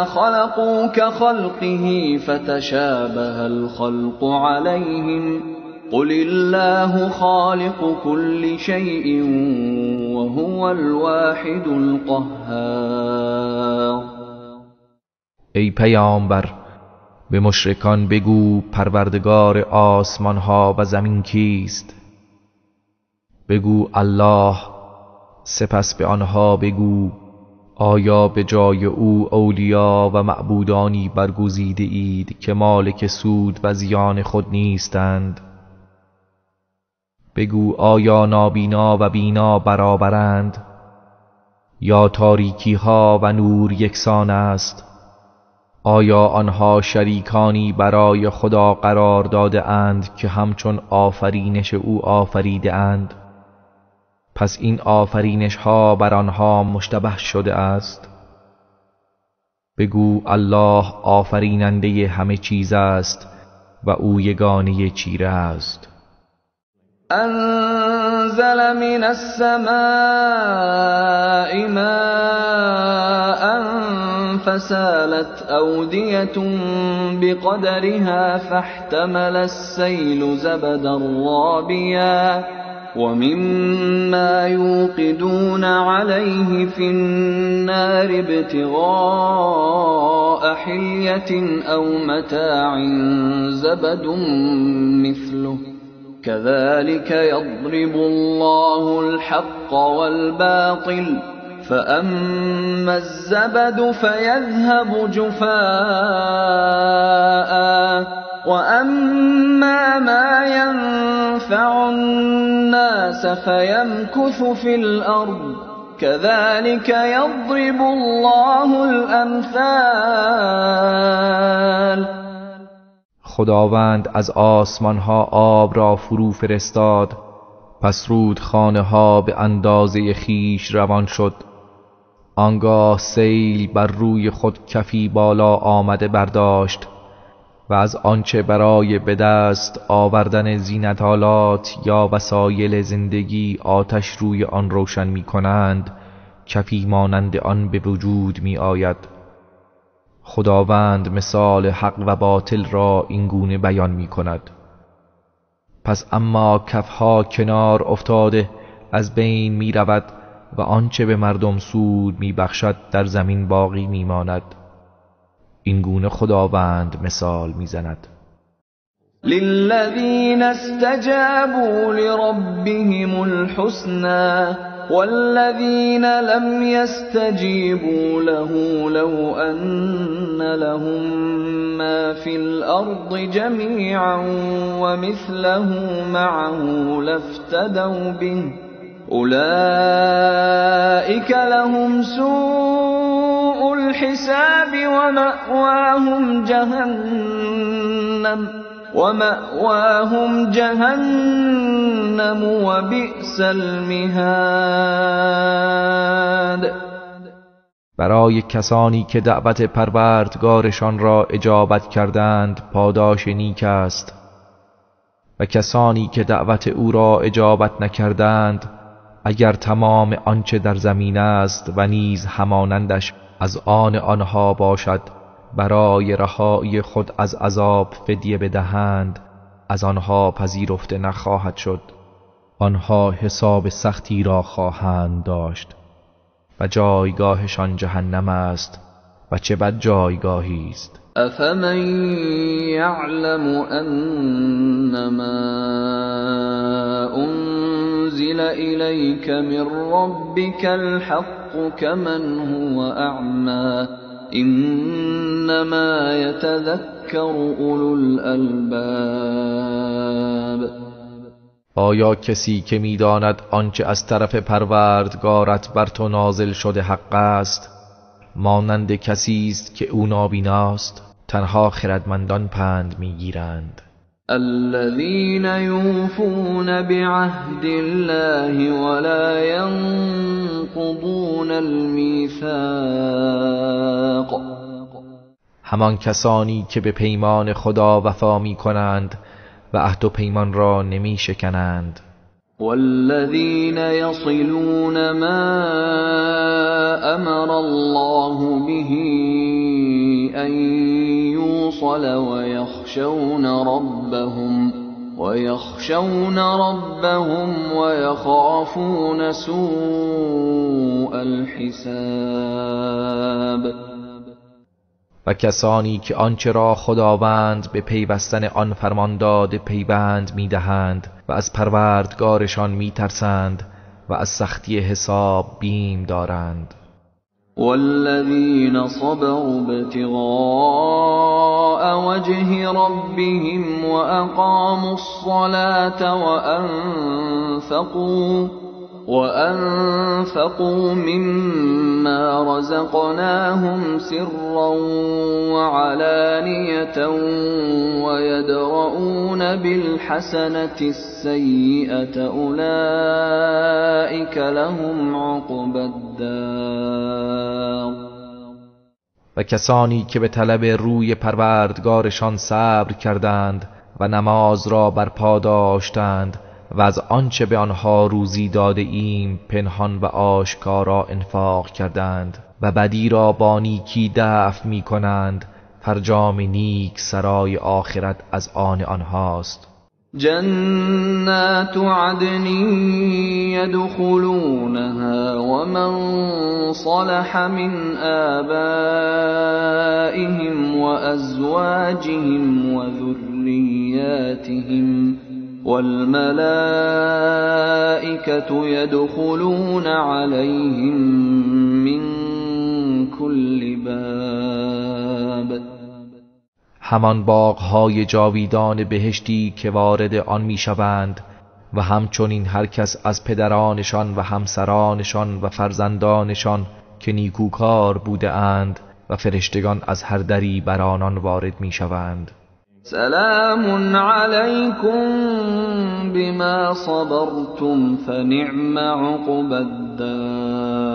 خلقوا كخلقه فتشابه الخلق عليهم قل الله خالق كل شيء وهو الواحد القهار. ای پیامبر، به مشرکان بگو پروردگار آسمان ها و زمین کیست؟ بگو الله. سپس به آنها بگو آیا به جای او اولیا و معبودانی برگزیده اید که مالک سود و زیان خود نیستند؟ بگو آیا نابینا و بینا برابرند؟ یا تاریکی ها و نور یکسان است؟ آیا آنها شریکانی برای خدا قرار داده اند که همچون آفرینش او آفریده اند؟ پس این آفرینش ها بر آنها مشتبه شده است؟ بگو الله آفریننده همه چیز است و او یگانه چیره است. انزل من السماء ماء فسالت أودية بقدرها فاحتمل السيل زبدا رابيا ومما يوقدون عليه في النار ابتغاء حلية أو متاع زبد مثله كذلك يضرب الله الحق والباطل فأما الزبد فيذهب جفاء وأما ما ينفع الناس فيمكث في الأرض كذلك يضرب الله الأمثال. خداوند از آسمان ها آب را فرو فرستاد، پس رودخانه ها به اندازه خیش روان شد. آنگاه سیل بر روی خود کفی بالا آمده برداشت و از آنچه برای به دست آوردن زینت‌آلات یا وسایل زندگی آتش روی آن روشن می کنند کفی مانند آن به وجود می آید. خداوند مثال حق و باطل را این گونه بیان می کند. پس اما کفها کنار افتاده از بین می رود و آنچه به مردم سود می بخشد در زمین باقی می ماند. این گونه خداوند مثال می زند. للذین استجابوا لربهم الحسنى والذین لم يستجیبوا له لو أن لهم ما في الأرض جميعا ومثله معه لافتدوا به أولئك لهم سوء الحساب ومأواهم جهنم وبئس المهاد. برای کسانی که دعوت پروردگارشان را اجابت کردند پاداش نیک است و کسانی که دعوت او را اجابت نکردند اگر تمام آنچه در زمین است و نیز همانندش از آن آنها باشد برای رهایی خود از عذاب فدیه بدهند از آنها پذیرفته نخواهد شد. آنها حساب سختی را خواهند داشت و جایگاهشان جهنم است و چه بد جایگاهی است. افمن یعلم انما انزل الیک من ربک الحق کمن هو اعمی انما یتذکر اولو الالباب. آیا کسی که می‌داند آنچه از طرف پروردگارت بر تو نازل شده حق است مانند کسی است که او نابیناست؟ تنها خردمندان پند می‌گیرند. الذين يوفون بعهد الله ولا ينقضون الميثاق. همان کسانی که به پیمان خدا وفا می‌کنند و عهد و پیمان را نمی شکنند. والذین یصلون ما امر الله به ان یوصل ویخشون ربهم ویخافون سوء الحساب. و کسانی که آنچه را خداوند به پیوستن آن فرمان داده پیوند می‌دهند و از پروردگارشان می‌ترسند و از سختی حساب بیم دارند. والذین صبروا ابتغاء وجه ربهم وأقاموا الصلاة وأنفقوا مما رزقناهم سرا وعلانية ويدرؤون بالحسنة السيئة أولئك لهم عقبى الدار. و کسانی که به طلب روی پروردگارشان صبر کردند و نماز را برپا داشتند و از آنچه به آنها روزی داده ایم پنهان و آشکارا انفاق کردند و بدی را با نیکی دفع می کنند، فرجام نیک سرای آخرت از آن آنهاست. جنات عدن يدخلونها ومن صلح من آبائهم وأزواجهم وذرياتهم والملائكة يدخلون عليهم من كل باب. همان باغ‌های جاویدان بهشتی که وارد آن می‌شوند و همچنین هر کس از پدرانشان و همسرانشان و فرزندانشان که نیکوکار بوده اند و فرشتگان از هر دری بر آنان وارد می‌شوند. سلام علیکم بما صبرتم فنعم عقبی الدار.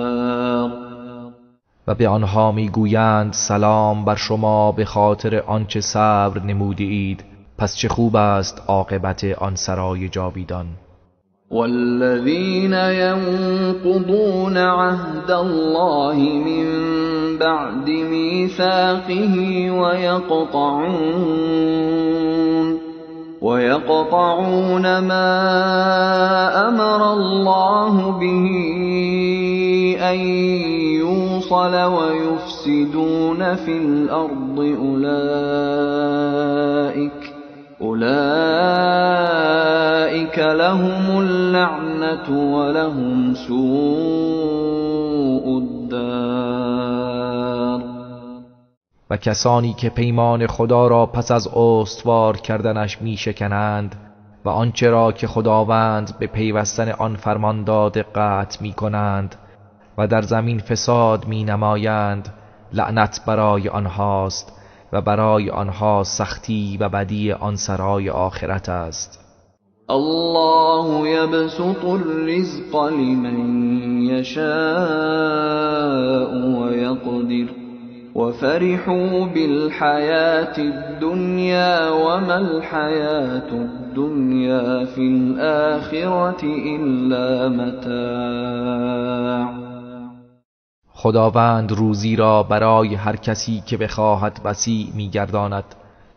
و به آنها میگویند سلام بر شما به خاطر آنچه صبر نمودید، پس چه خوب است عاقبت آن سرای جاویدان. والذین ینقضون عهد الله من بعد میثاقه ويقطعون ما أمر الله به أن يوصل ويفسدون في الأرض أولئك لهم اللعنة ولهم سوء الدار. و کسانی که پیمان خدا را پس از استوار کردنش می شکنند و آنچه را که خداوند به پیوستن آن فرمان داده قطع می کنند و در زمین فساد می نمایند، لعنت برای آنهاست و برای آنها سختی و بدی آن سرای آخرت است. الله یبسط الرزق لمن یشاء ویقدر وفرحوا بالحیاة الدنیا وما الحیاة الدنیا فی الآخرة الا متاع. خداوند روزی را برای هر کسی که بخواهد وسیع می‌گرداند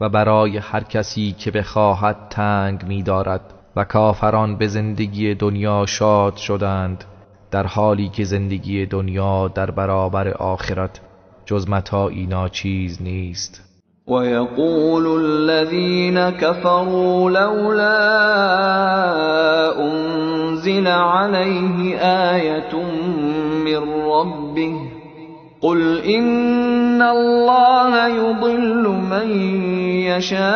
و برای هر کسی که بخواهد تنگ می‌دارد و کافران به زندگی دنیا شاد شدند، در حالی که زندگی دنیا در برابر آخرت جز متاعی ناچیز نیست. و یقول الذین كفروا لولا انزل علیه آیة من ربه قل إن الله يضل من يشاء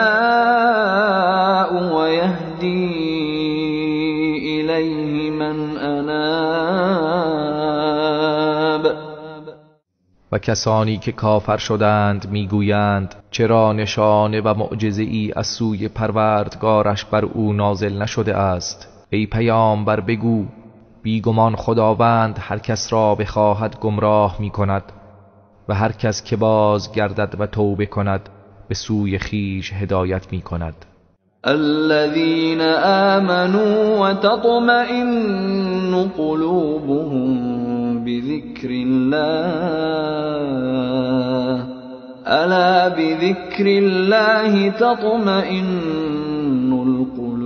ويهدي إليه من أناب. و کسانی که کافر شدند میگویند چرا نشانه و معجزه ای از سوی پروردگارش بر او نازل نشده است؟ ای پیامبر بگو بیگمان خداوند هر کس را بخواهد گمراه می کند و هر کس که باز گردد و توبه کند به سوی خیش هدایت می کند. الذين آمنوا وتطمئن قلوبهم بذكر الله ألا بذكر الله تطمئن القلوب.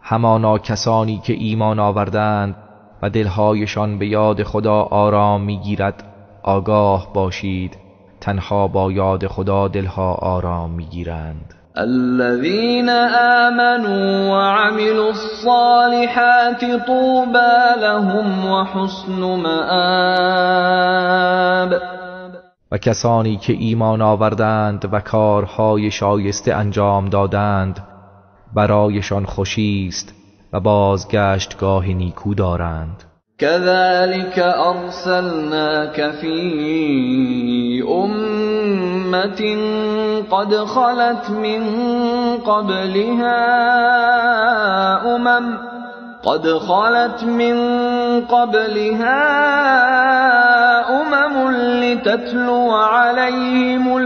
همانا کسانی که ایمان آوردند و دلهایشان به یاد خدا آرام میگیرد، آگاه باشید تنها با یاد خدا دلها آرام میگیرند. الذين آمنوا وعملوا الصالحات طوبى لهم وحسن مآب. و کسانی که ایمان آوردند و کارهای شایسته انجام دادند برایشان خوشی است و بازگشتگاه نیکو دارند. كذلك أرسلناك في أمة قد خلت من قبلها أمم لتتلو عليهم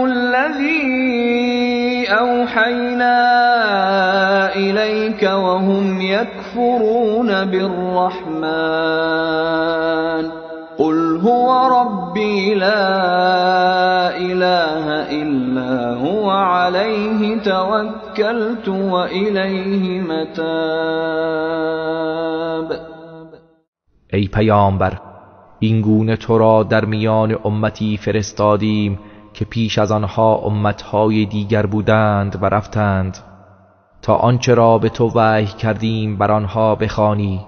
الذي أوحينا إليك وهم يكفرون بالرحمن قل هو ربي لا إله إلا هو عليه توكلت وإليه متاب. ای پیامبر، این گونه تو را در میان امتی فرستادیم که پیش از آنها امتهای دیگر بودند و رفتند، تا آنچه را به تو وحی کردیم بر آنها بخوانی،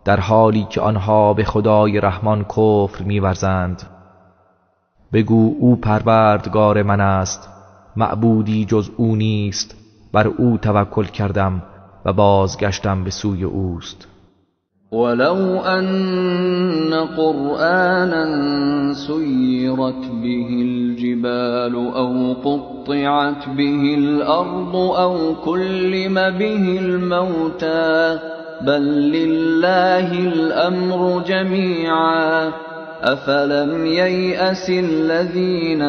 در حالی که آنها به خدای رحمان کفر می‌ورزند. بگو او پروردگار من است، معبودی جز او نیست، بر او توکل کردم و بازگشتم به سوی اوست. ولو أن قرآنا سيرت به الجبال أو قطعت به الأرض أو كلم به الموتى بل لله الأمر جميعا أفلم ييأس الذين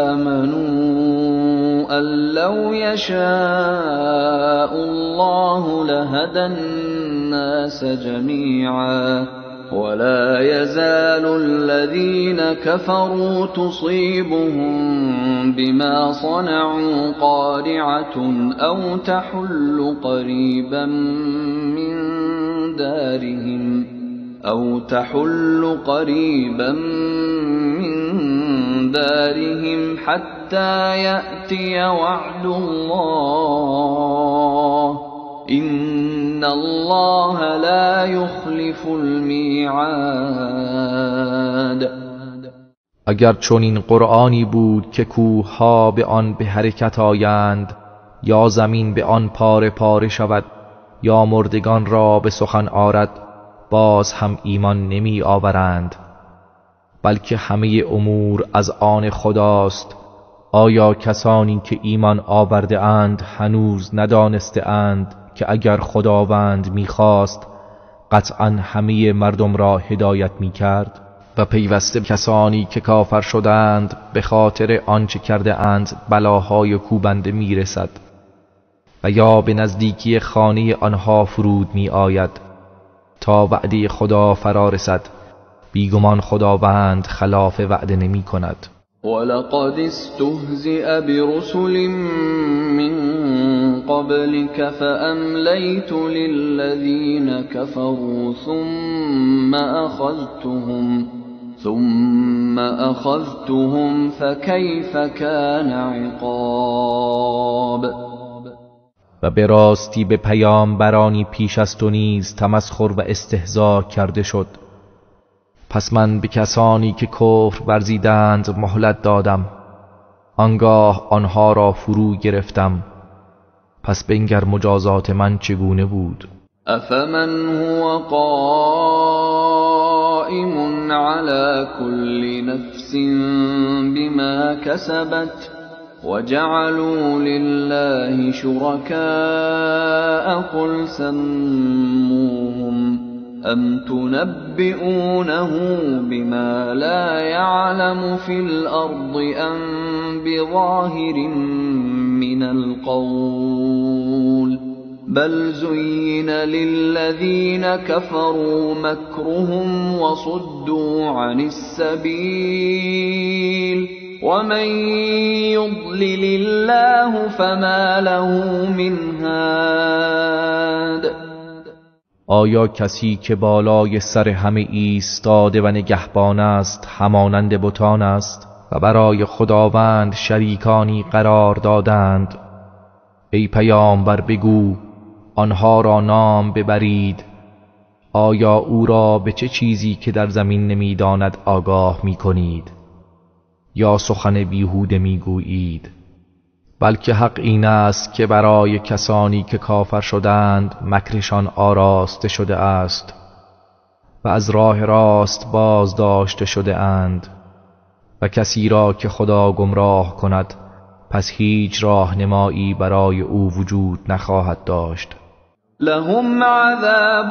آمنوا أن لو يشاء الله لهدى الناس الناس جميعا ولا يزال الذين كفروا تصيبهم بما صنعوا قارعة أو تحل قريبا من دارهم حتى يأتي وعد الله إن الله لا يخلف الميعاد. اگر چنین قرآنی بود که کوه‌ها به آن به حرکت آیند، یا زمین به آن پاره پاره شود، یا مردگان را به سخن آرد، باز هم ایمان نمی آورند، بلکه همه امور از آن خداست. آیا کسانی که ایمان آورده اند هنوز ندانسته اند که اگر خداوند میخواست قطعا همه مردم را هدایت میکرد؟ و پیوسته کسانی که کافر شدند به خاطر آنچه کرده اند بلاهای کوبنده میرسد و یا به نزدیکی خانه آنها فرود می آید تا وعده خدا فرا رسد. بیگمان خداوند خلاف وعده نمی کند. ولقد استهزئ برسل من قبلك فأمليت للذين كفروا ثم أخذتهم فكيف كان عقاب. و به راستی به پیامبرانی پیش از تو نیز تمسخر و استهزا کرده شد، پس من به کسانی که کفر ورزیدند مهلت دادم، آنگاه آنها را فرو گرفتم، پس بنگر مجازات من چگونه بود. افمن هو قائم على كل نفس بما كسبت وجعلوا لله شركاء قل سموهم أم تنبئونه بما لا يعلم في الأرض أم بظاهر من القول بل زين للذين كفروا مكرهم وصدوا عن السبيل ومن يضلل الله فما له من هاد. آیا کسی که بالای سر همه ایستاده و نگهبان است همانند بتان است و برای خداوند شریکانی قرار دادند؟ ای پیامبر بگو آنها را نام ببرید، آیا او را به چه چیزی که در زمین نمیداند آگاه میکنید یا سخن بیهوده میگویید؟ بلکه حق این است که برای کسانی که کافر شدند مکرشان آراسته شده است و از راه راست باز داشته شده اند، و کسی را که خدا گمراه کند پس هیچ راهنمایی برای او وجود نخواهد داشت. لهم عذاب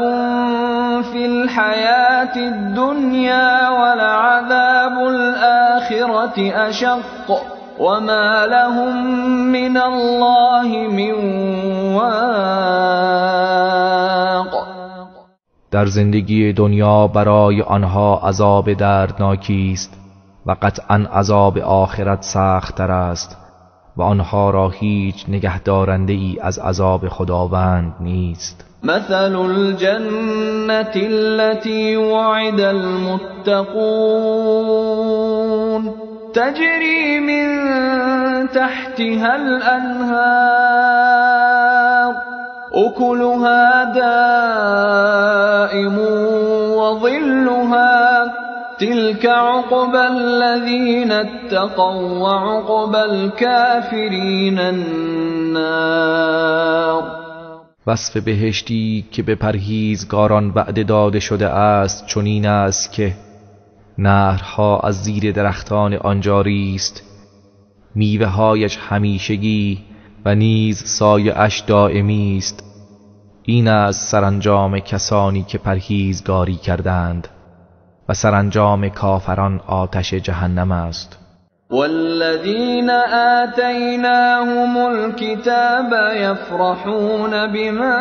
فی الحیاة الدنیا ولعذاب الآخرة اشق وما لهم من الله من واق. در زندگی دنیا برای آنها عذاب دردناکی است و قطعا عذاب آخرت سخت‌تر است و آنها را هیچ نگهدارنده ای از عذاب خداوند نیست. مثل الجنة التي وعد المتقون تجري من تحتها الأنهار أكلها دائم وظلها تلك عقبى الذين اتقوا وعقبى الكافرين النار. وصف بهشتی که به پرهیزگاران وعده داده شده است چنین است که نهرها از زیر درختان آن جاری است، میوه‌هایش همیشگی و نیز سایه‌اش دائمی است. این است سرانجام کسانی که پرهیزگاری کردند و سرانجام کافران آتش جهنم است. والذین آتیناهم الكتاب یفرحون بما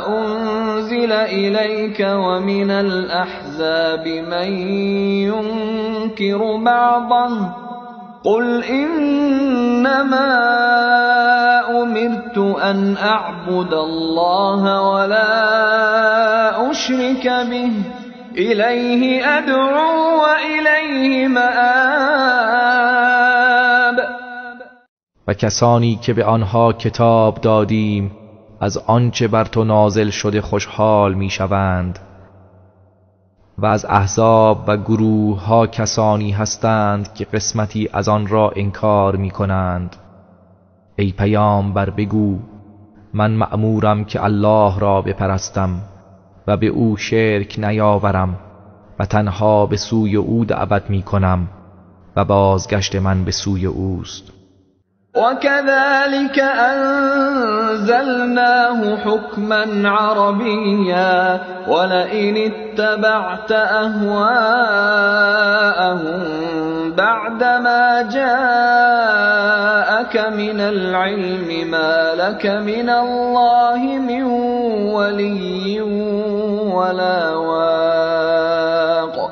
انزل الیک ومن الاحزاب من ینکر بعضه قل انما امرت ان اعبد الله ولا اشرک به الیه ادعو و الیه مآب. و کسانی که به آنها کتاب دادیم از آنچه بر تو نازل شده خوشحال میشوند و از احزاب و گروه ها کسانی هستند که قسمتی از آن را انکار می کنند. ای پیامبر بگو من مأمورم که الله را بپرستم و به او شرک نیاورم و تنها به سوی او دعوت می کنم و بازگشت من به سوی اوست. وكذلك أنزلناه حكما عربيا ولئن اتبعت أهواءهم بعدما جاءك من العلم ما لك من الله من ولي ولا واق.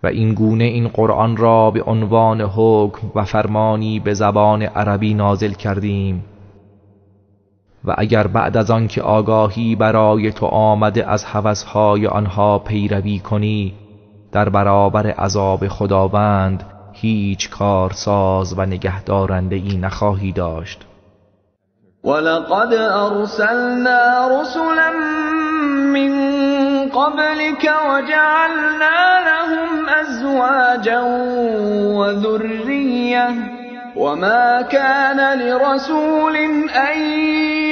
و این گونه این قرآن را به عنوان حکم و فرمانی به زبان عربی نازل کردیم و اگر بعد از آن که آگاهی برای تو آمده از هوس‌های آنها پیروی کنی، در برابر عذاب خداوند هیچ کارساز و نگهدارنده‌ای نخواهی داشت. ولقد ارسلنا رسلا من قبلك وجعلنا لهم ازواجا وذرية وما كان لرسول ان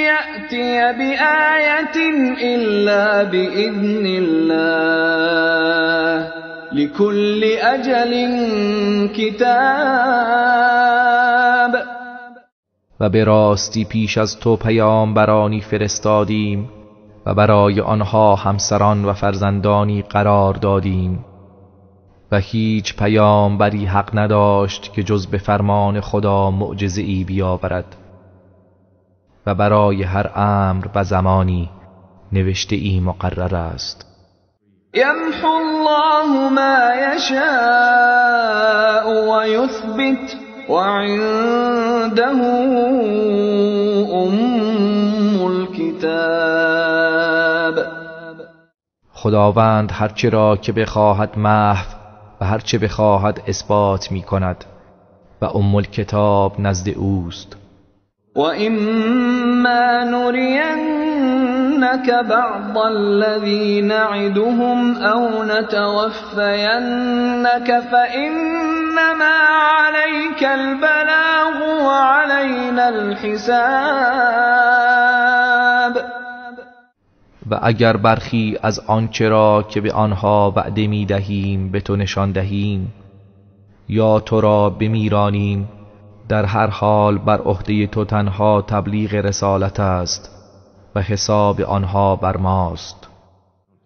يأتي بآية الا بإذن الله لكل اجل کتاب. و به راستی پیش از تو پیامبرانی فرستادیم و برای آنها همسران و فرزندانی قرار دادیم و هیچ پیامبری حق نداشت که جز به فرمان خدا معجزه‌ای بیاورد و برای هر امر و زمانی نوشته‌ای مقرر است. یمحو الله ما یشاء و یثبت وعنده ام الكتاب. خداوند هرچه را که بخواهد محو و هرچه بخواهد اثبات می کند و ام الکتاب نزد اوست. و اما نرینک بعض الذی نعدهم او نتوفینک فانما علیک البلاغ وعلینا الحساب. و اگر برخی از آنچه را که به آنها وعده می دهیم به تو نشان دهیم یا تو را بمیرانیم، در هر حال بر عهده تو تنها تبلیغ رسالت است و حساب آنها بر ماست.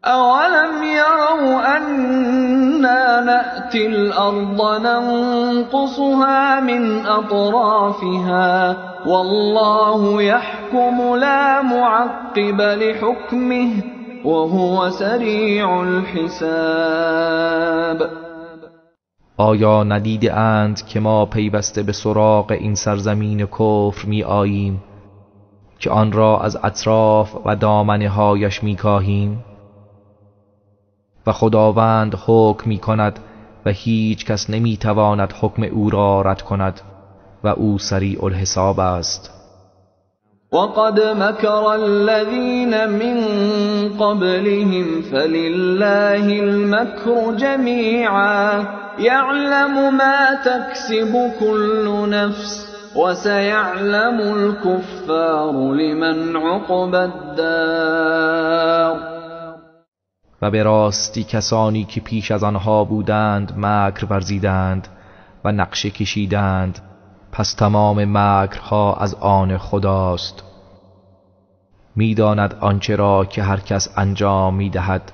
اولم یروا انا نأتی الارض ننقصها من اطرافها والله یحکم لا معقب لحکمه وهو سریع الحساب. آیا ندیده اند که ما پیوسته به سراغ این سرزمین کفر می آییم که آن را از اطراف و دامنه هایش می کاهیم؟ و خداوند حکم می کند و هیچ کس نمی تواند حکم او را رد کند و او سریع الحساب است. وقد مكر الذين من قبلهم فلله المكر جميعا يعلم ما تكسب كل نفس وسيعلم الكفار لمن عقبى الدار. و به راستی کسانی که پیش از آنها بودند مکر ورزیدند و نقشه کشیدند، پس تمام مکرها از آن خداست. میداند آنچه را که هر کس انجام میدهد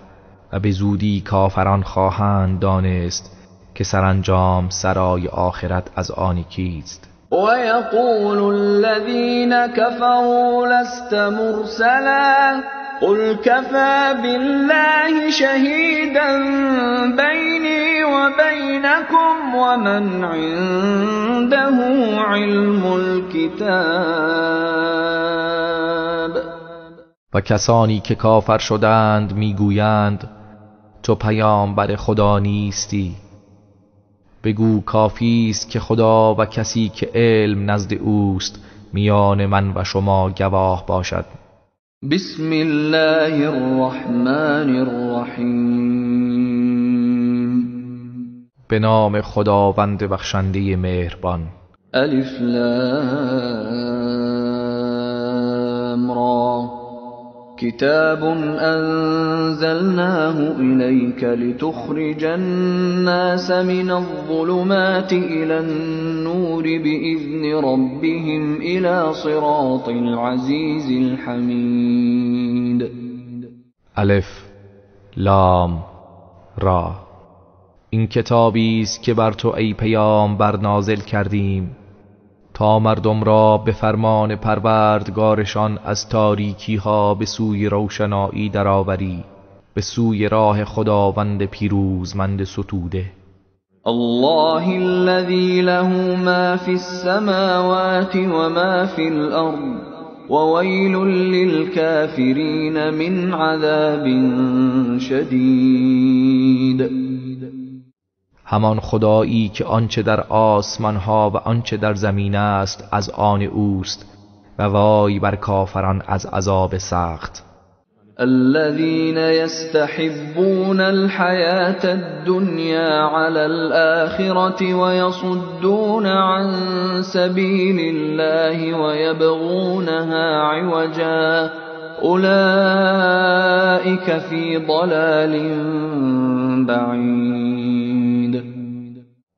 و به زودی کافران خواهند دانست که سرانجام سرای آخرت از آن کیست. ويقول الذين كفروا لست مرسلا قل كفى بالله شهيدا بيني وبينكم ومن عنده علم الكتاب. و کسانی که کافر شدند میگویند تو پیامبر خدا نیستی. بگو کافی است که خدا و کسی که علم نزد اوست میان من و شما گواه باشد. بسم الله الرحمن الرحیم. به نام خداوند بخشنده مهربان. الف لام را. کتاب انزلناه الیک لتخرج الناس من الظلمات الى النور باذن ربهم الى صراط العزیز الحمید. الف لام را. این کتابی است که بر تو ای پیامبر نازل کردیم تا مردم را به فرمان پروردگارشان از تاریکی ها به سوی روشنایی درآوری، به سوی راه خداوند پیروزمند ستوده. الله الذی له ما فی السماوات و ما فی الارض وویل للکافرین من عذاب شدید. همان خدایی که آنچه در آسمان ها و آنچه در زمین است از آن اوست و وای بر کافران از عذاب سخت. الذين يستحبون الحياة الدنيا على الآخرة ويصدون عن سبيل الله ويبغونها عوجا أولئك في ضلال بعید.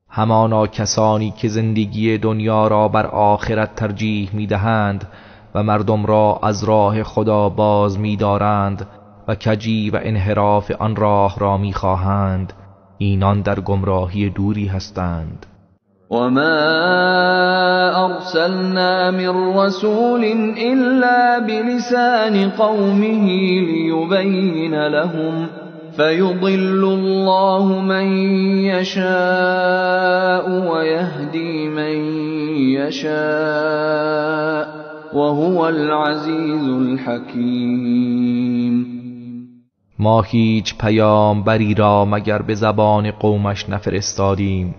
همانا کسانی که زندگی دنیا را بر آخرت ترجیح می‌دهند و مردم را از راه خدا باز می‌دارند و کجی و انحراف آن راه را می‌خواهند، اینان در گمراهی دوری هستند. و ما ارسلنا من رسول الا بلسان قومه لیبین لهم فیضل الله من یشاء ویهدی من یشاء وهو العزیز الحکیم. ما هیچ پیامبری را مگر به زبان قومش نفرستادیم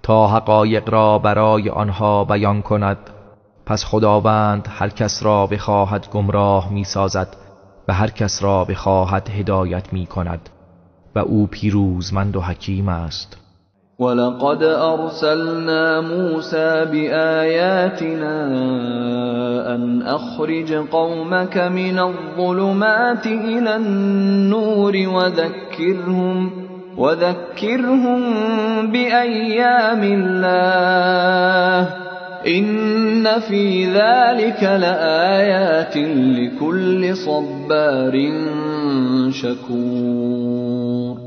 تا حقایق را برای آنها بیان کند. پس خداوند هر کس را بخواهد گمراه می سازد و هر کس را بخواهد هدایت می کند و او پیروزمند و حکیم است. ولقد ارسلنا موسى بآیاتنا ان اخرج قومك من الظلمات الى النور وذكرهم بأيام الله إن في ذلك لآيات لكل صبار شكور.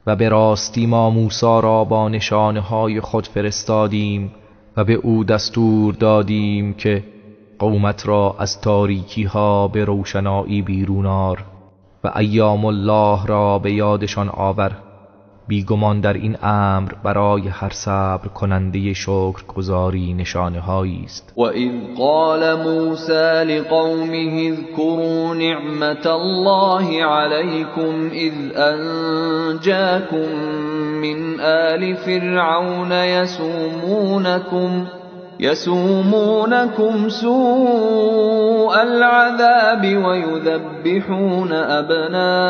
و به راستی ما موسی را با نشانه‌های خود فرستادیم و به او دستور دادیم که قومت را از تاریکی‌ها به روشنایی بیرون آر و ایام الله را به یادشان آور. بیگمان در این امر برای هر صبر کننده شکرگزاری نشانه هایی است. و اذ قال موسی لقومه اذكروا نعمت الله علیکم اذ انجاکم من آل فرعون يسومونكم سوء العذاب ويذبحون أبناءكم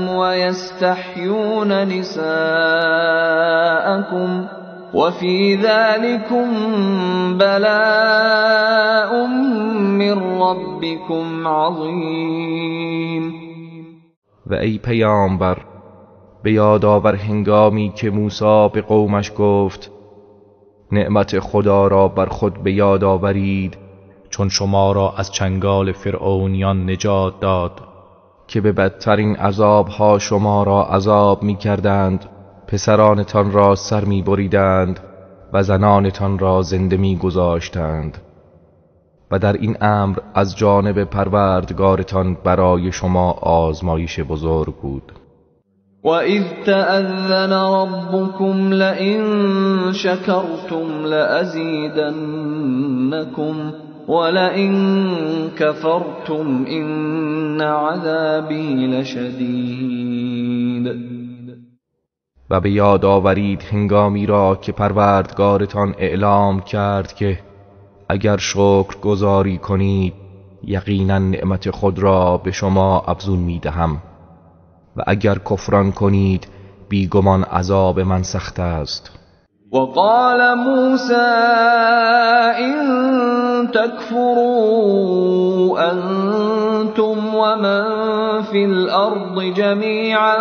ويستحيون نساءكم وفي ذلكم بلاء من ربكم عظيم. و ای پیامبر به یاد آور هنگامی که موسی به قومش گفت نعمت خدا را بر خود به یاد آورید چون شما را از چنگال فرعونیان نجات داد که به بدترین عذابها شما را عذاب می کردند پسرانتان را سر می بریدند و زنانتان را زنده می گذاشتند و در این امر از جانب پروردگارتان برای شما آزمایش بزرگ بود. وَإِذْ تَأَذَّنَ رَبُّكُمْ لَئِن شَكَرْتُمْ لَأَزِيدَنَّكُمْ وَلَئِن كَفَرْتُمْ إِنَّ عَذَابِي لَشَدِيدٌ. و به یاد آورید هنگامی را که پروردگارتان اعلام کرد که اگر شکر گزاری کنید یقینا نعمت خود را به شما افزون می دهم و اگر کفران کنید بیگمان عذاب من سخت است. وقال موسى إن تكفروا أنتم ومن في الأرض جميعا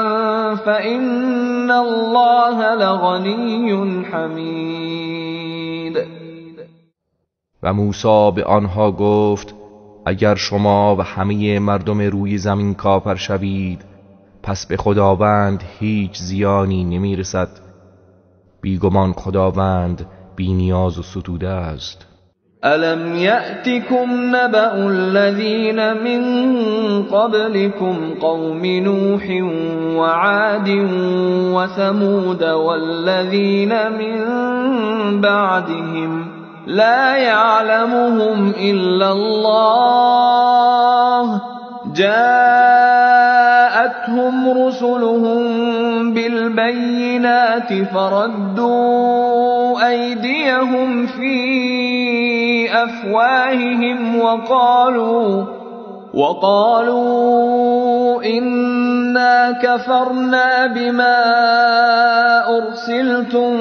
فإن الله لغني حمید. و موسی به آنها گفت اگر شما و همه مردم روی زمین کافر شوید پس به خداوند هیچ زیانی نمیرسد، بیگمان خداوند بی نیاز و ستوده است. الم یأتکم نبأ الذین من قبلکم قوم نوح وعاد وثمود والذین من بعدهم لا يعلمهم إلا الله جاءتهم رسلهم بالبينات فردوا أيديهم في أفواههم وقالوا إنا كفرنا بما أرسلتم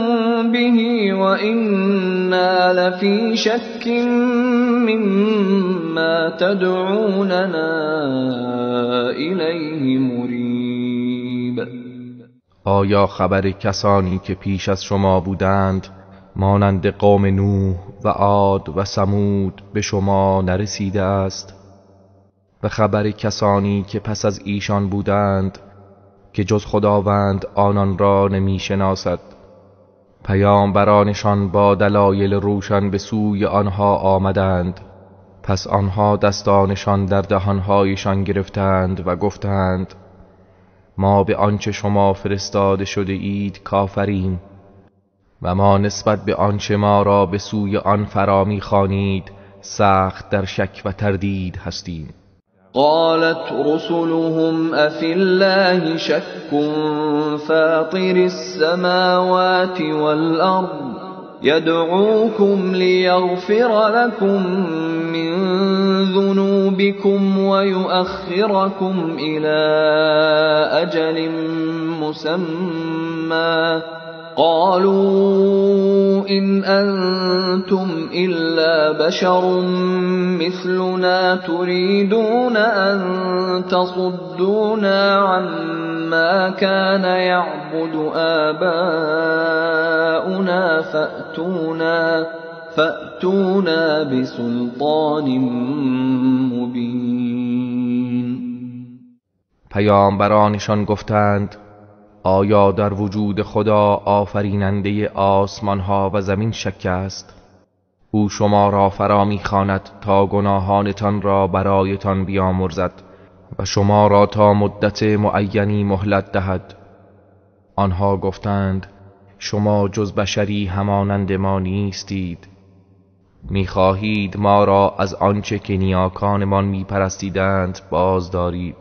به وإنا لفي شك مما تدعوننا إليه مريب. آیا خبر کسانی که پیش از شما بودند مانند قوم نوح و عاد و ثمود به شما نرسیده است؟ و خبر کسانی که پس از ایشان بودند که جز خداوند آنان را نمی شناسد؟ پیامبرانشان با دلایل روشن به سوی آنها آمدند، پس آنها دستانشان در دهانهایشان گرفتند و گفتند ما به آنچه شما فرستاده شده اید کافریم و ما نسبت به آنچه ما را به سوی آن فرا می‌خوانید سخت در شک و تردید هستیم. قالت رسلهم أفي الله شك فاطر السماوات والأرض يدعوكم ليغفر لكم من ذنوبكم ويؤخركم إلى أجل مسمى قالوا إن أنتم إلا بشر مثلنا تريدون أن تصدونا عما كان يعبد آباؤنا فأتونا بسلطان مبين. پیامبرانشان گفتند آیا در وجود خدا آفریننده آسمان ها و زمین شک است؟ او شما را فرا می‌خواند تا گناهانتان را برایتان بیامرزد و شما را تا مدت معینی مهلت دهد. آنها گفتند شما جز بشری همانند ما نیستید، می‌خواهید ما را از آنچه که نیاکانمان می‌پرستیدند باز دارید،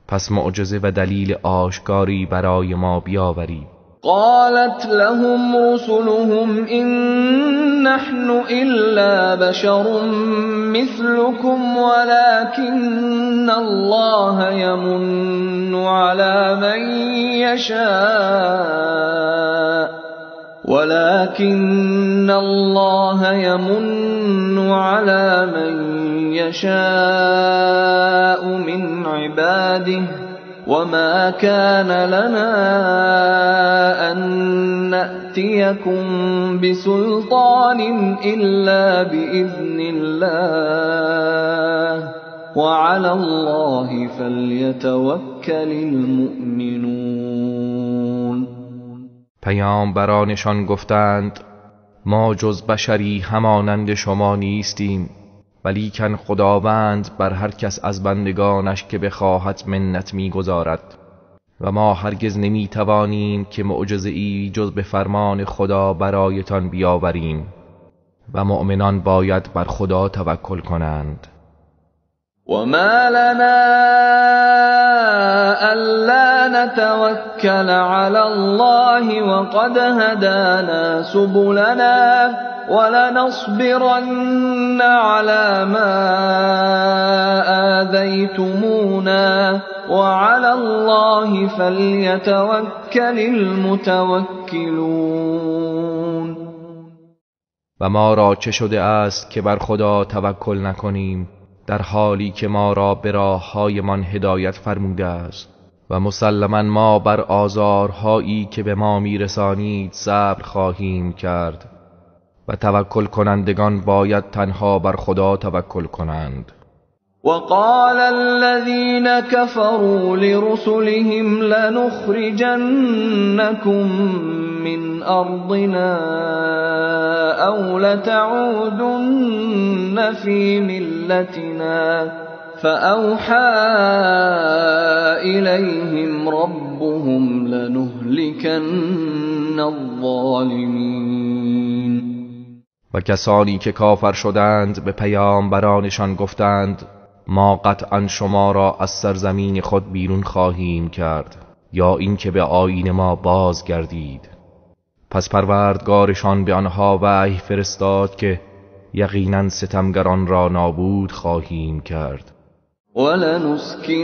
پس معجزه و دلیل آشکاری برای ما بیاورید. قالت لهم رسلهم إن نحن إلا بشر مثلكم ولكن الله يمن على من يشاء ولكن الله يمن على من يشاء من عباده وما كان لنا أن نأتيكم بسلطان إلا بإذن الله وعلى الله فليتوكل المؤمنون. پیامبرانشان گفتند ما جز بشری همانند شما نیستیم، ولیکن خداوند بر هر کس از بندگانش که بخواهد منت میگذارد و ما هرگز نمیتوانیم که معجزه‌ای جز به فرمان خدا برایتان بیاوریم و مؤمنان باید بر خدا توکل کنند. وما لنا ألا نتوكل على الله وقد هدانا سبلنا ولنصبرن على ما آذيتمونا وعلى الله فليتوكل المتوكلون. و ما را چه شده است که بر خدا توکل نکنیم در حالی که ما را به راههایمان هدایت فرموده است و مسلما ما بر آزارهایی که به ما میرسانید صبر خواهیم کرد و توکل کنندگان باید تنها بر خدا توکل کنند. وقال الذين كفروا لرسلهم لنخرجنكم من أرضنا أو لتعودن في ملتنا فأوحى إليهم ربهم لنهلكن الظالمين. و کسانی که کافر شدند به پیامبرانشان گفتند ما قطعا شما را از سرزمین خود بیرون خواهیم کرد یا اینکه به آیین ما بازگردید. پس پروردگارشان به آنها وحی فرستاد که یقینا ستمگران را نابود خواهیم کرد. ولنسکننکم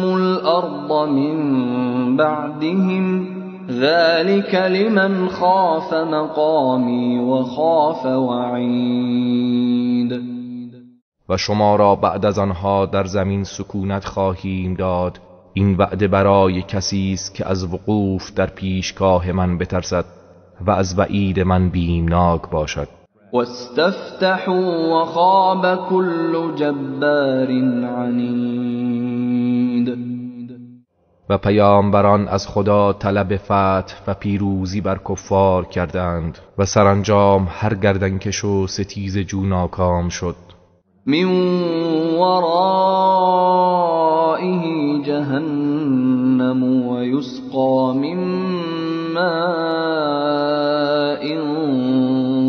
الارض من بعدهم ذلك لمن خاف مقامی وخاف وعید. و شما را بعد از آنها در زمین سکونت خواهیم داد. این وعده برای کسی است که از وقوف در پیشگاه من بترسد و از وعید من بیمناک باشد. واستفتحوا وخاب كل جبار عنید. و پیامبران از خدا طلب فتح و پیروزی بر کفار کردند و سرانجام هر گردنکش و ستیز جو ناکام شد. من ورائه جهنم ويسقى من ماء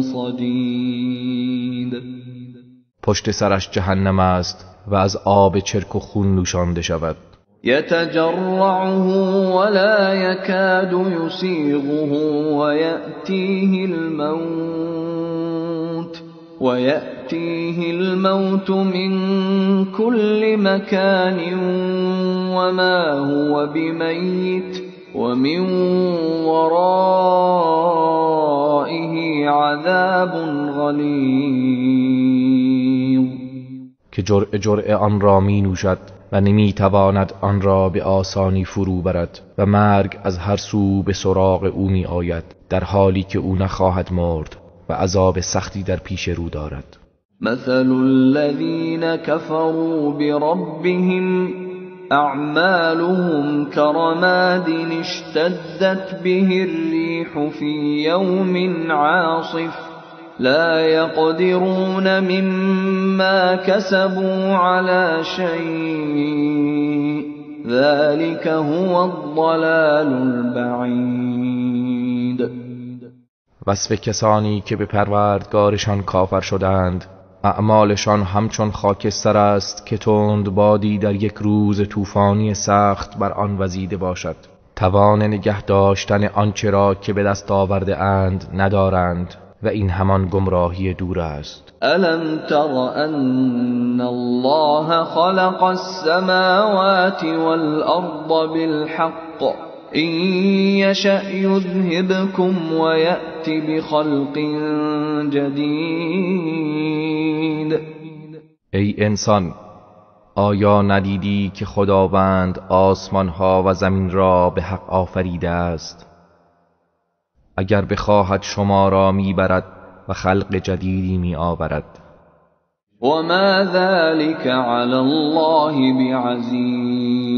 صدید. پشت سرش جهنم است و از آب چرک و خون نوشانده شود. یتجرعه ولا یکاد یسیغه ويأتيه الموت من كل مكان وما هو بميت ومن ورائه عذاب غلیظ. که جرعه جرعه آن را می نوشد و نمی تواند آن را به آسانی فرو برد و مرگ از هر سو به سراغ او می آید در حالی که او نخواهد مرد و عذاب سختی در پیش رو دارد. مثل الذين كفروا بربهم اعمالهم كرماد اشتدت به الريح في يوم عاصف لا يقدرون مما كسبوا على شيء ذلك هو الضلال البعید. وصف کسانی که به پروردگارشان کافر شدند، اعمالشان همچون خاکستر است که تند بادی در یک روز طوفانی سخت بر آن وزیده باشد. توان نگه داشتن آنچه را که به دست آورده اند ندارند و این همان گمراهی دور است. الم تر ان الله خلق السماوات والارض بالحق إن يشأ يذهبكم ويأت بخلق جدید. ای انسان، آیا ندیدی که خداوند آسمانها و زمین را به حق آفریده است؟ اگر بخواهد شما را میبرد و خلق جدیدی میآورد. وما ذلك على الله بعزیز.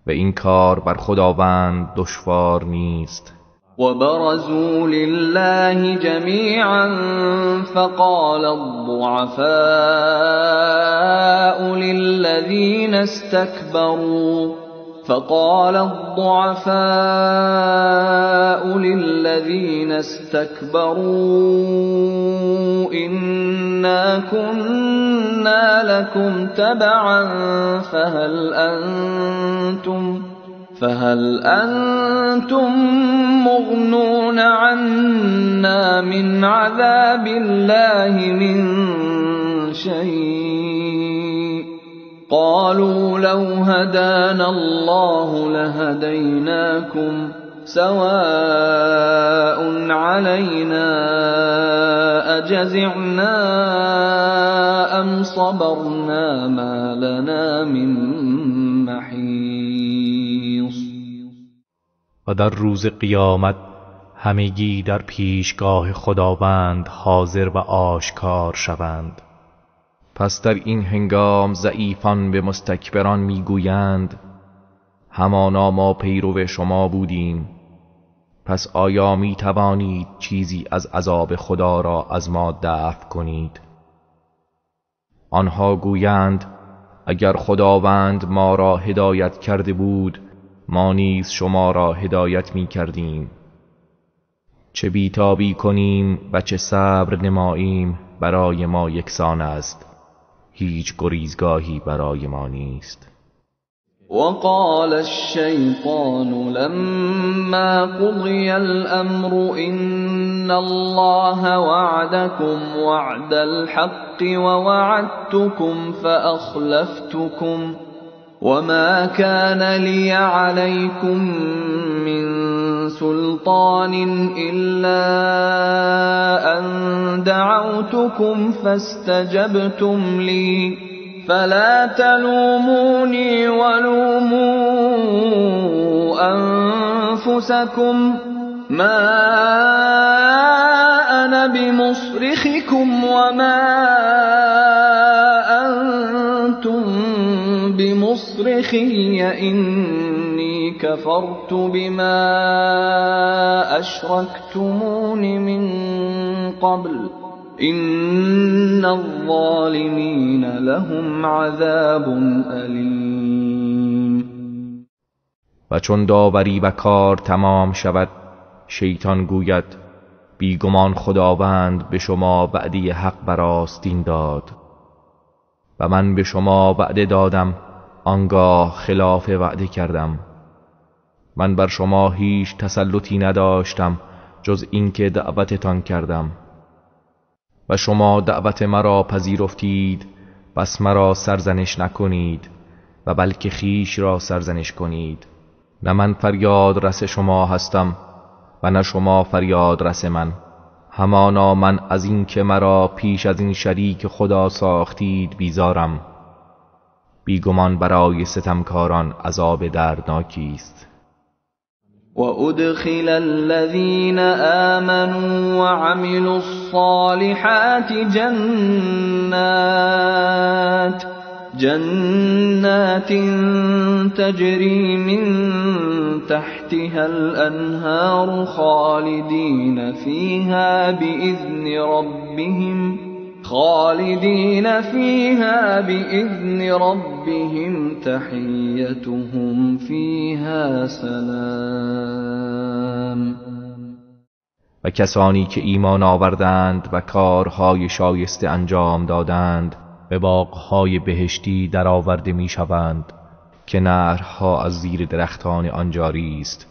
و این کار بر خداوند دشوار نیست. وبرزوا لله جميعا فقال الضعفاء للذين استكبروا إنا كنا لكم تبعا فهل أنتم مغنون عنا من عذاب الله من شيء قالوا لو هدانا الله لهديناكم سواء علينا أجزعنا أم صبرنا ما لنا من محیص. و در روز قیامت همگی در پیشگاه خداوند حاضر و آشکار شوند. پس در این هنگام ضعیفان به مستکبران میگویند همانا ما پیرو شما بودیم، پس آیا می توانید چیزی از عذاب خدا را از ما دفع کنید؟ آنها گویند اگر خداوند ما را هدایت کرده بود ما نیز شما را هدایت می کردیم. چه بیتابی کنیم و چه صبر نماییم برای ما یکسان است، هیچ گریزگاهی برای ما نیست. وقال الشیطان لما قضی الامر ان الله وعدكم وعد الحق ووعدتكم فأخلفتكم وما كان لي عليكم من سلطان إلا أن دعوتكم فاستجبتم لي فلا تلوموني ولوموا أنفسكم ما أنا بمصرخكم وما أنتم بمصرخي إني كفرت بما أشركتمون من قبل إن الظالمين لهم عذاب أليم. و چون داوری و کار تمام شود شیطان گوید بیگمان خداوند به شما وعده حق براستین داد و من به شما وعده دادم، آنگاه خلاف وعده کردم. من بر شما هیچ تسلطی نداشتم جز اینکه دعوتتان کردم و شما دعوت مرا پذیرفتید، پس مرا سرزنش نکنید و بلکه خیش را سرزنش کنید. نه من فریاد رس شما هستم و نه شما فریاد رس من. همانا من از این که مرا پیش از این شریک خدا ساختید بیزارم. بیگمان برای ستمکاران عذاب دردناکی است. وأدخل الذين آمنوا وعملوا الصالحات جنات تجري من تحتها الأنهار خالدين فيها بإذن ربهم تحيتهم فيها سلام. و کسانی که ایمان آوردند و کارهای شایسته انجام دادند به باغهای بهشتی درآورده میشوند که نهرها از زیر درختان آن جاری است.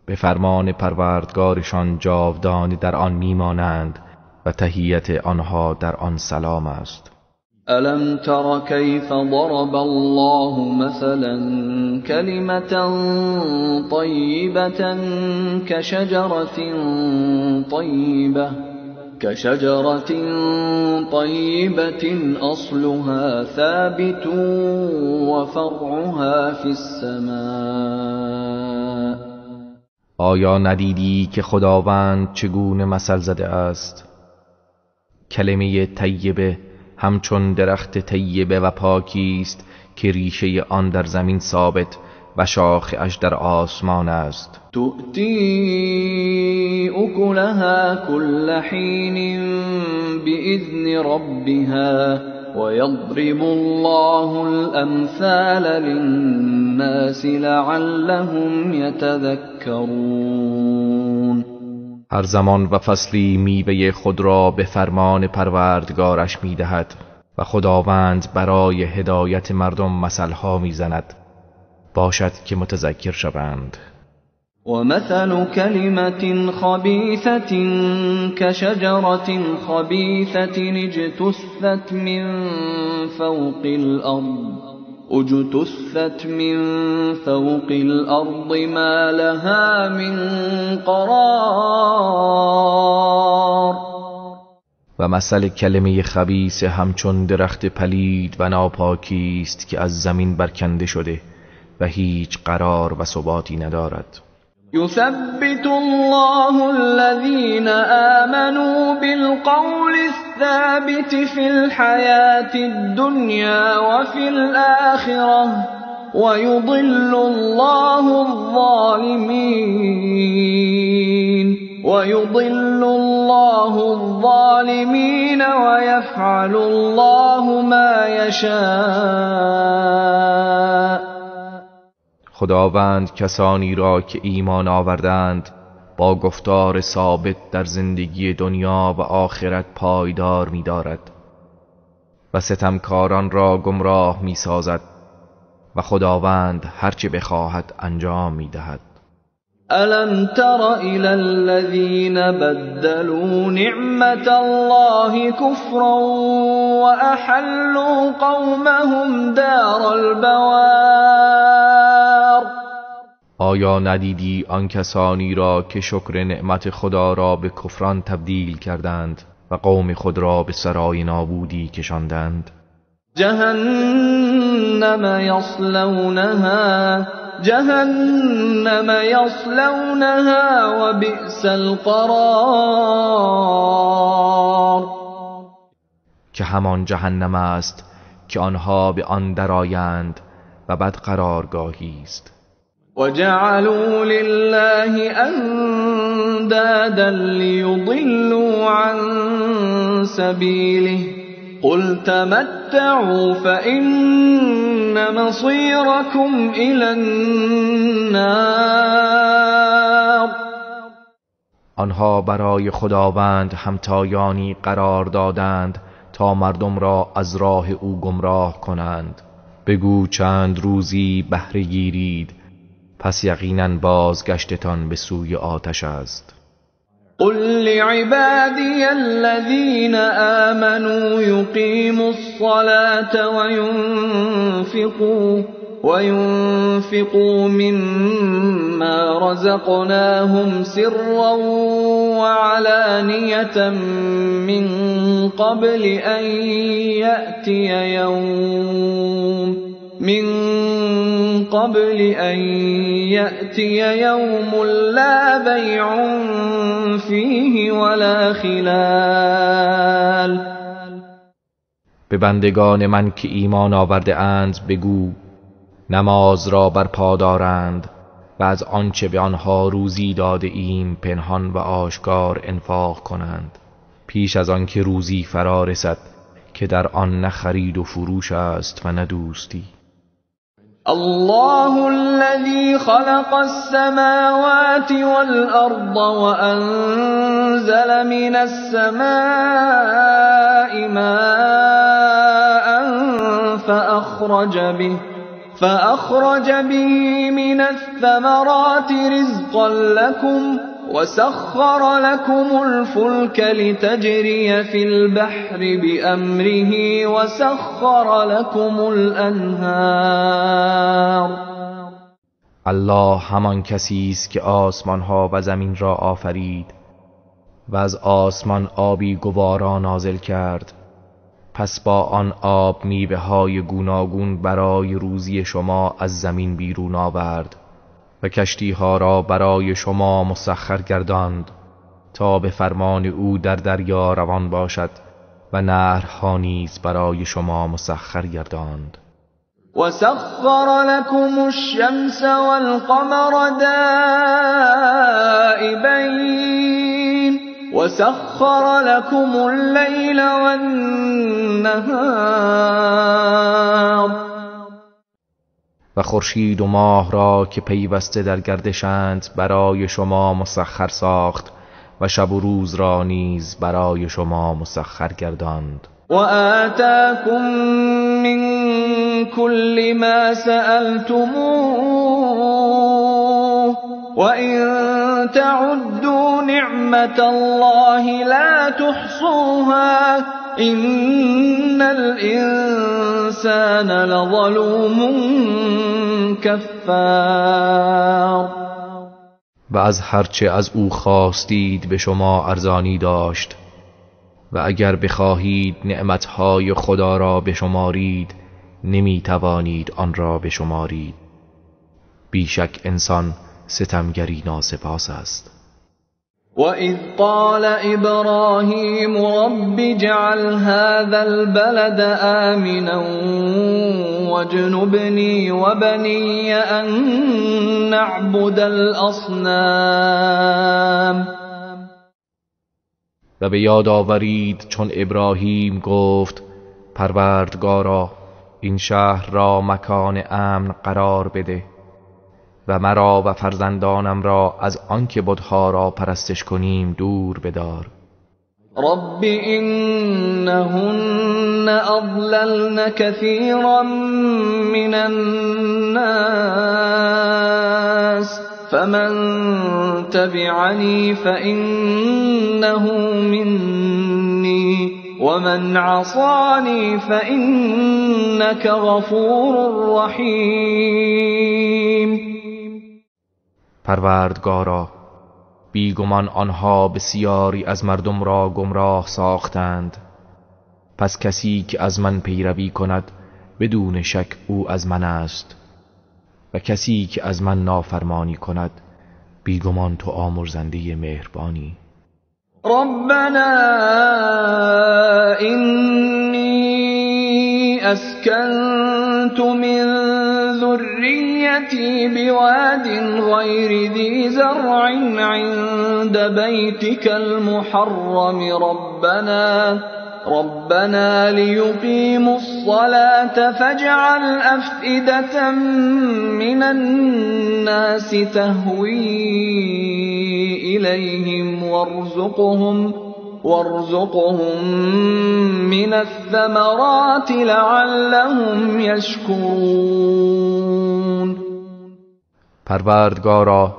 به فرمان پروردگارشان جاودانه در آن میمانند و تحیت آنها در آن سلام است. ألم تر كيف ضرب الله مثلا كلمة طيبة كشجرة طيبة أصلها ثابت وفرعها في السماء. آیا ندیدی که خداوند چگونه مثل زده است؟ کلمه طیبه همچون درخت طیبه و پاکی است که ریشه آن در زمین ثابت و شاخه‌اش در آسمان است. تؤتی اکلها کل حین باذن ربها ويضرب الله الامثال للناس لعلهم يتذكرون. هر زمان و فصلی میوه خود را به فرمان پروردگارش میدهد و خداوند برای هدایت مردم مثلها میزند، باشد که متذکر شوند. ومثل كلمة خبيثة كشجرة خبيثة اجتثت من فوق الأرض ما لها من قرار. و مثل کلمه خبیث همچون درخت پلید و ناپاکی است که از زمین برکنده شده و هیچ قرار و ثباتی ندارد. يثبت الله الذين آمنوا بالقول الثابت في الحياة الدنيا وفي الآخرة ويضل الله الظالمين ويفعل الله ما يشاء. خداوند کسانی را که ایمان آوردند با گفتار ثابت در زندگی دنیا و آخرت پایدار می‌دارد و ستمکاران را گمراه می‌سازد و خداوند هرچه بخواهد انجام می‌دهد. ألم تر إلى الذين بدلوا نعمة الله كفرا وأحلوا قومهم دار البوار. آیا ندیدی آن کسانی را که شکر نعمت خدا را به کفران تبدیل کردند و قوم خود را به سرای نابودی کشاندند؟ جهنم یصلونها و بئس القرار. که همان جهنم است که آنها به آن درآیند و بد قرارگاهی است. وجعلوا لله اندادا لیضلوا عن سبیله قل تمتعوا فإن مصيركم إلى النار. آنها برای خداوند همتایانی قرار دادند تا مردم را از راه او گمراه کنند. بگو چند روزی بهره گیرید، پس یقینا بازگشتتان به سوی آتش است. قل لعبادي الذين آمنوا يقيموا الصلاة وينفقوا مما رزقناهم سرا وعلانية من قبل أن يأتي يوم لا بيع فيه ولا خلال. به بندگان من که ایمان آورده اند بگو نماز را برپا دارند و از آنچه به آنها روزی داده ایم پنهان و آشکار انفاق کنند، پیش از آن که روزی فرا رسد که در آن نه خرید و فروش است و نه دوستی. الله الذي خلق السماوات والأرض وأنزل من السماء ماء فأخرج به من الثمرات رزقا لكم وسخر لكم الفلك لتجري في البحر بأمره وسخر لكم الأنهار. الله همان کسی است که آسمان ها و زمین را آفرید و از آسمان آبی گوارا نازل کرد، پس با آن آب میوه های گوناگون برای روزی شما از زمین بیرون آورد و کشتی ها را برای شما مسخر گرداند تا به فرمان او در دریا روان باشد و نهرها نیز برای شما مسخر گرداند. وسخر لكم الشمس والقمر دائبين وسخر لكم الليل والنهار. و خورشید و ماه را که پیوسته در گردشند برای شما مسخر ساخت و شب و روز را نیز برای شما مسخر گرداند. و آتاکم من كل ما سألتموه وإن تعدوا نعمة الله لا تحصوها إن الإنسان لظلوم كفار. و از هرچه از او خواستید به شما ارزانی داشت و اگر بخواهید نعمتهای خدا را بشمارید نمیتوانید آن را بشمارید. بیشک انسان ستمگری ناسپاس است. وَإِذْ قَالَ إِبْرَاهِيمُ رَبِّ اجْعَلْ هَذَا الْبَلَدَ آمِنًا وَاجْنُبْنِي وَبَنِيَّ أَنْ نَعْبُدَ الْأَصْنَامَ. و به یاد آورید چون ابراهیم گفت پروردگارا این شهر را مکان امن قرار بده و مرا و فرزندانم را از آنکه بتها را پرستش کنیم دور بدار. رب انهن اضللن كثيرا من الناس فمن تبعنی فانه منی ومن عصانی فانک غفور رحیم. پروردگارا بیگمان آنها بسیاری از مردم را گمراه ساختند، پس کسی که از من پیروی کند بدون شک او از من است و کسی که از من نافرمانی کند بیگمان تو آمرزنده مهربانی. ربنا اینی اسکنت من ذریتی بواد غیر ذی زرع عند بیتک المحرم ربنا لیقیموا الصلاة فاجعل افئدة من الناس تهوی الیهم وارزقهم من الثمرات لعلهم یشکرون. پروردگارا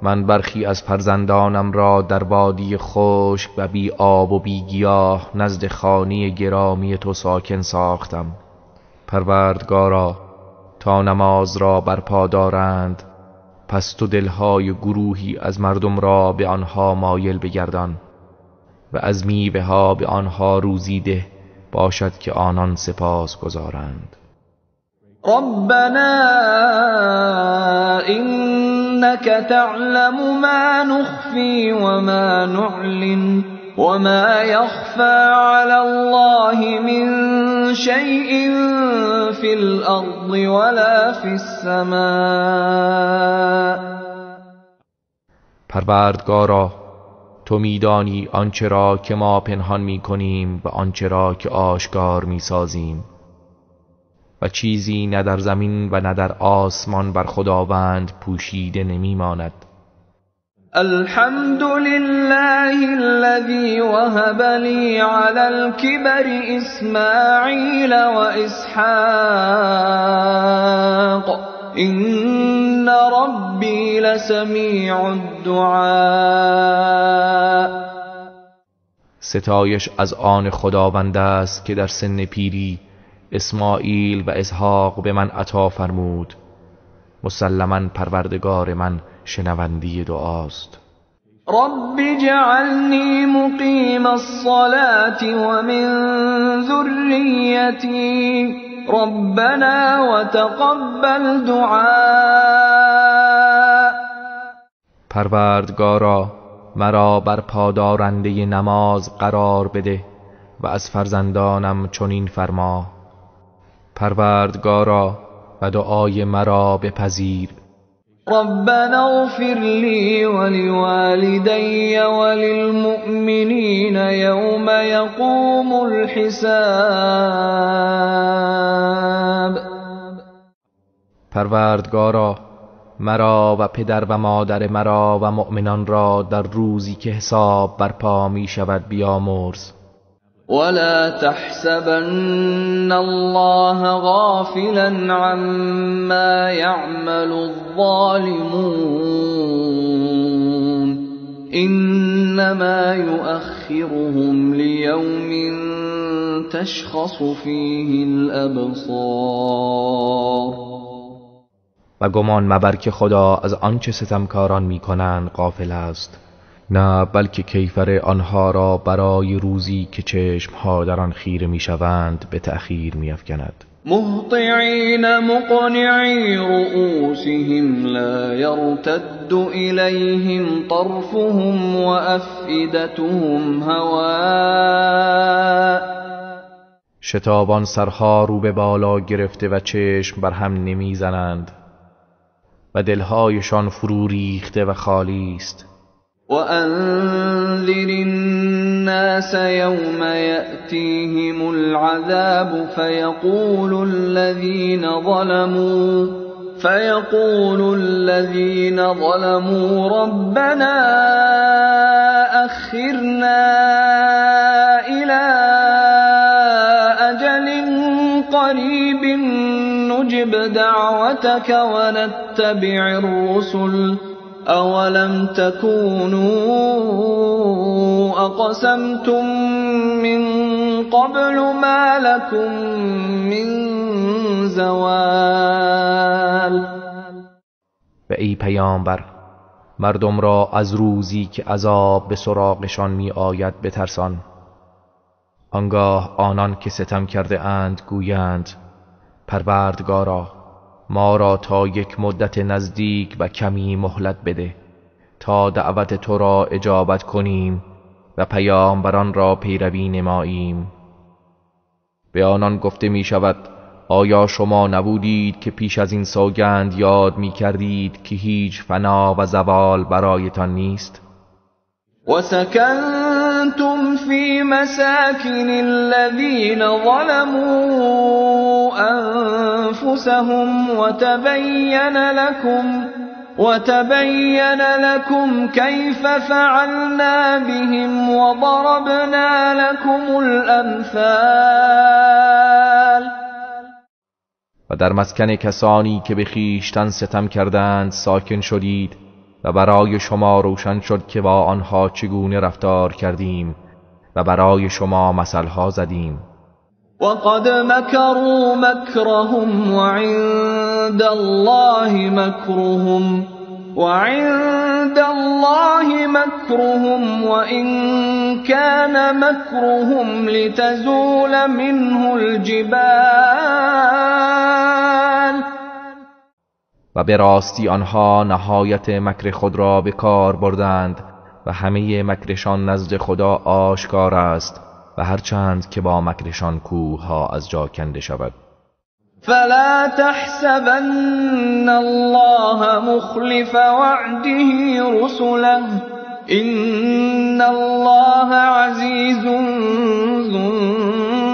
من برخی از فرزندانم را در وادی خشک و بی آب و بی گیاه نزد خانه گرامی تو ساکن ساختم. پروردگارا تا نماز را برپا دارند پس تو دلهای گروهی از مردم را به آنها مایل بگردان و از میوه ها به آنها روزی ده، باشد که آنان سپاس گزارند. ربنا انك تعلم ما نخفی وما نعلن وما يخفى على الله من شيء في الارض ولا في السماء. پروردگارا تو میدانی آنچه را که ما پنهان میکنیم و آنچه را که آشکار میسازیم و چیزی نه در زمین و نه در آسمان بر خداوند پوشیده نمیماند. الحمد لله الذي وهب لي على الكبر اسماعیل و اسحاق ان ربی لسمیع الدعاء. ستایش از آن خداوند است که در سن پیری اسماعیل و اسحاق به من عطا فرمود. مسلما پروردگار من شنونده دعاست. رب اجعلنی مقیم الصلاة ومن ذریتی ربنا وتقبل دعاء. پروردگارا مرا بر پادارنده نماز قرار بده و از فرزندانم چنین فرما. پروردگارا و دعای مرا بپذیر. ربنا اغفر لي ولوالدي وللمؤمنين يوم يقوم الحساب. پروردگارا مرا و پدر و مادر مرا و مؤمنان را در روزی که حساب برپا می شود بیامرز. ولا تحسبن الله غافلا عما يعمل الظالمون انما يؤخرهم ليوم تشخص فيه الابصار. و گمان مبر که خدا از آنچه ستمکاران میکنند غافل است، نه بلکه کیفر آنها را برای روزی که چشمها در آن خیره میشوند به تأخیر میافکند. مهطعین مقنعی رؤوسهم لا یرتد الیهم طرفهم وافئدتهم هواء. شتابان سرها رو به بالا گرفته و چشم بر هم نمیزنند و دلهایشان فرو ریخته و خالی است. وأنذر الناس يوم يأتيهم العذاب فيقول الذين ظلموا ربنا أخرنا إلى أجل قريب نجب دعوتك ونتبع الرسل أولم تكونوا أقسمتم من قبل ما لكم من زوال. و ای پیامبر مردم را از روزی که عذاب به سراغشان می آید بترسان. آنگاه آنان که ستم کرده اند گویند پروردگارا ما را تا یک مدت نزدیک و کمی مهلت بده تا دعوت تو را اجابت کنیم و پیامبران را پیروی نماییم. به آنان گفته می شود آیا شما نبودید که پیش از این سوگند یاد می کردید که هیچ فنا و زوال برایتان نیست؟ وسکنتم فی مساکن الذین ظلموا انفسهم وتبین لكم كيف فعلنا بهم وضربنا لكم الامثال. و در مسکن کسانی که به خویشتن ستم کردند ساکن شدید و برای شما روشن شد که با آنها چگونه رفتار کردیم و برای شما مثلها زدیم. وقد مكروا مكرهم وعند الله مكرهم وإن كان مكرهم لتزول منه الجبال. و به راستی آنها نهایت مکر خود را به کار بردند و همه مکرشان نزد خدا آشکار است و هرچند که با مکرشان کوهها از جا کنده شود. فلا تحسبن الله مخلف وعده رسله إن الله عزیز ذو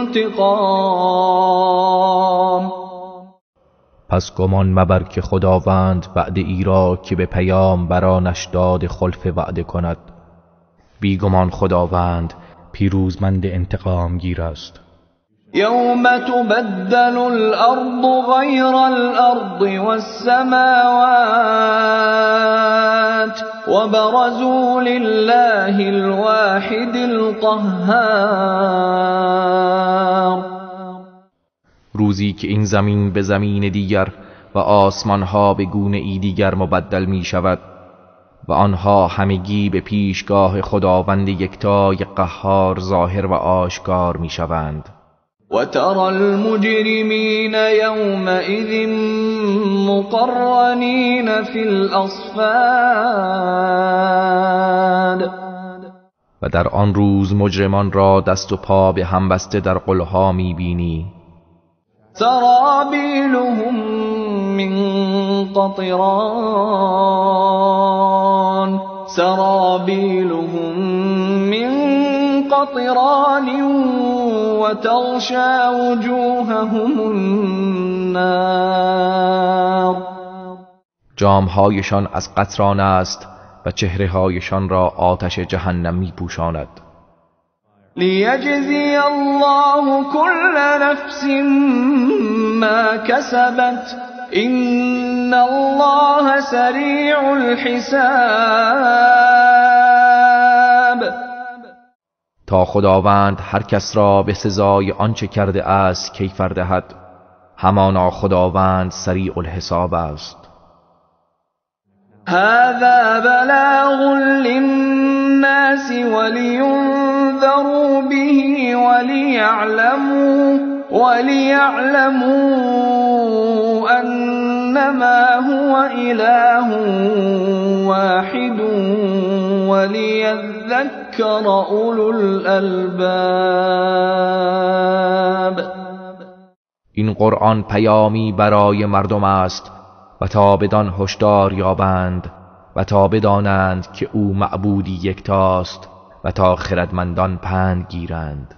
انتقام. پس گمان مبر که خداوند وعده ای را که به پیامبرانش داد خلف وعده کند. بیگمان خداوند پیروزمند انتقام گیر است. یوم تبدل الارض غیر الارض والسماوات وبرزوا لله الواحد القهار. روزی که این زمین به زمین دیگر و آسمانها به گونه ای دیگر مبدل می شود و آنها همگی به پیشگاه خداوند یکتای قهار ظاهر و آشکار می شوند. و ترى المجرمین یومئذ مقرنین فی الاصفاد. و در آن روز مجرمان را دست و پا به هم بسته در قلها می بینی. سرابيلهم من قطران سرابيلهم من قطران وتغشى وجوههم النار. جامهایشان از قطران است و چهرههایشان را آتش جهنم میپوشاند. ليجزي الله كل نفس ما كسبت إن الله سریع الحساب. تا خداوند هر کس را به سزای آنچه کرده است کیفر دهد، همانا خداوند سریع الحساب است. هذا بلاغ للناس ولينذروا به وليعلموا أنما هو إله واحد وليذكر أولو الألباب. این قرآن پیامی برای مردم است و تا بدان هشدار یابند و تا بدانند که او معبودی یکتاست و تا خردمندان پند گیرند.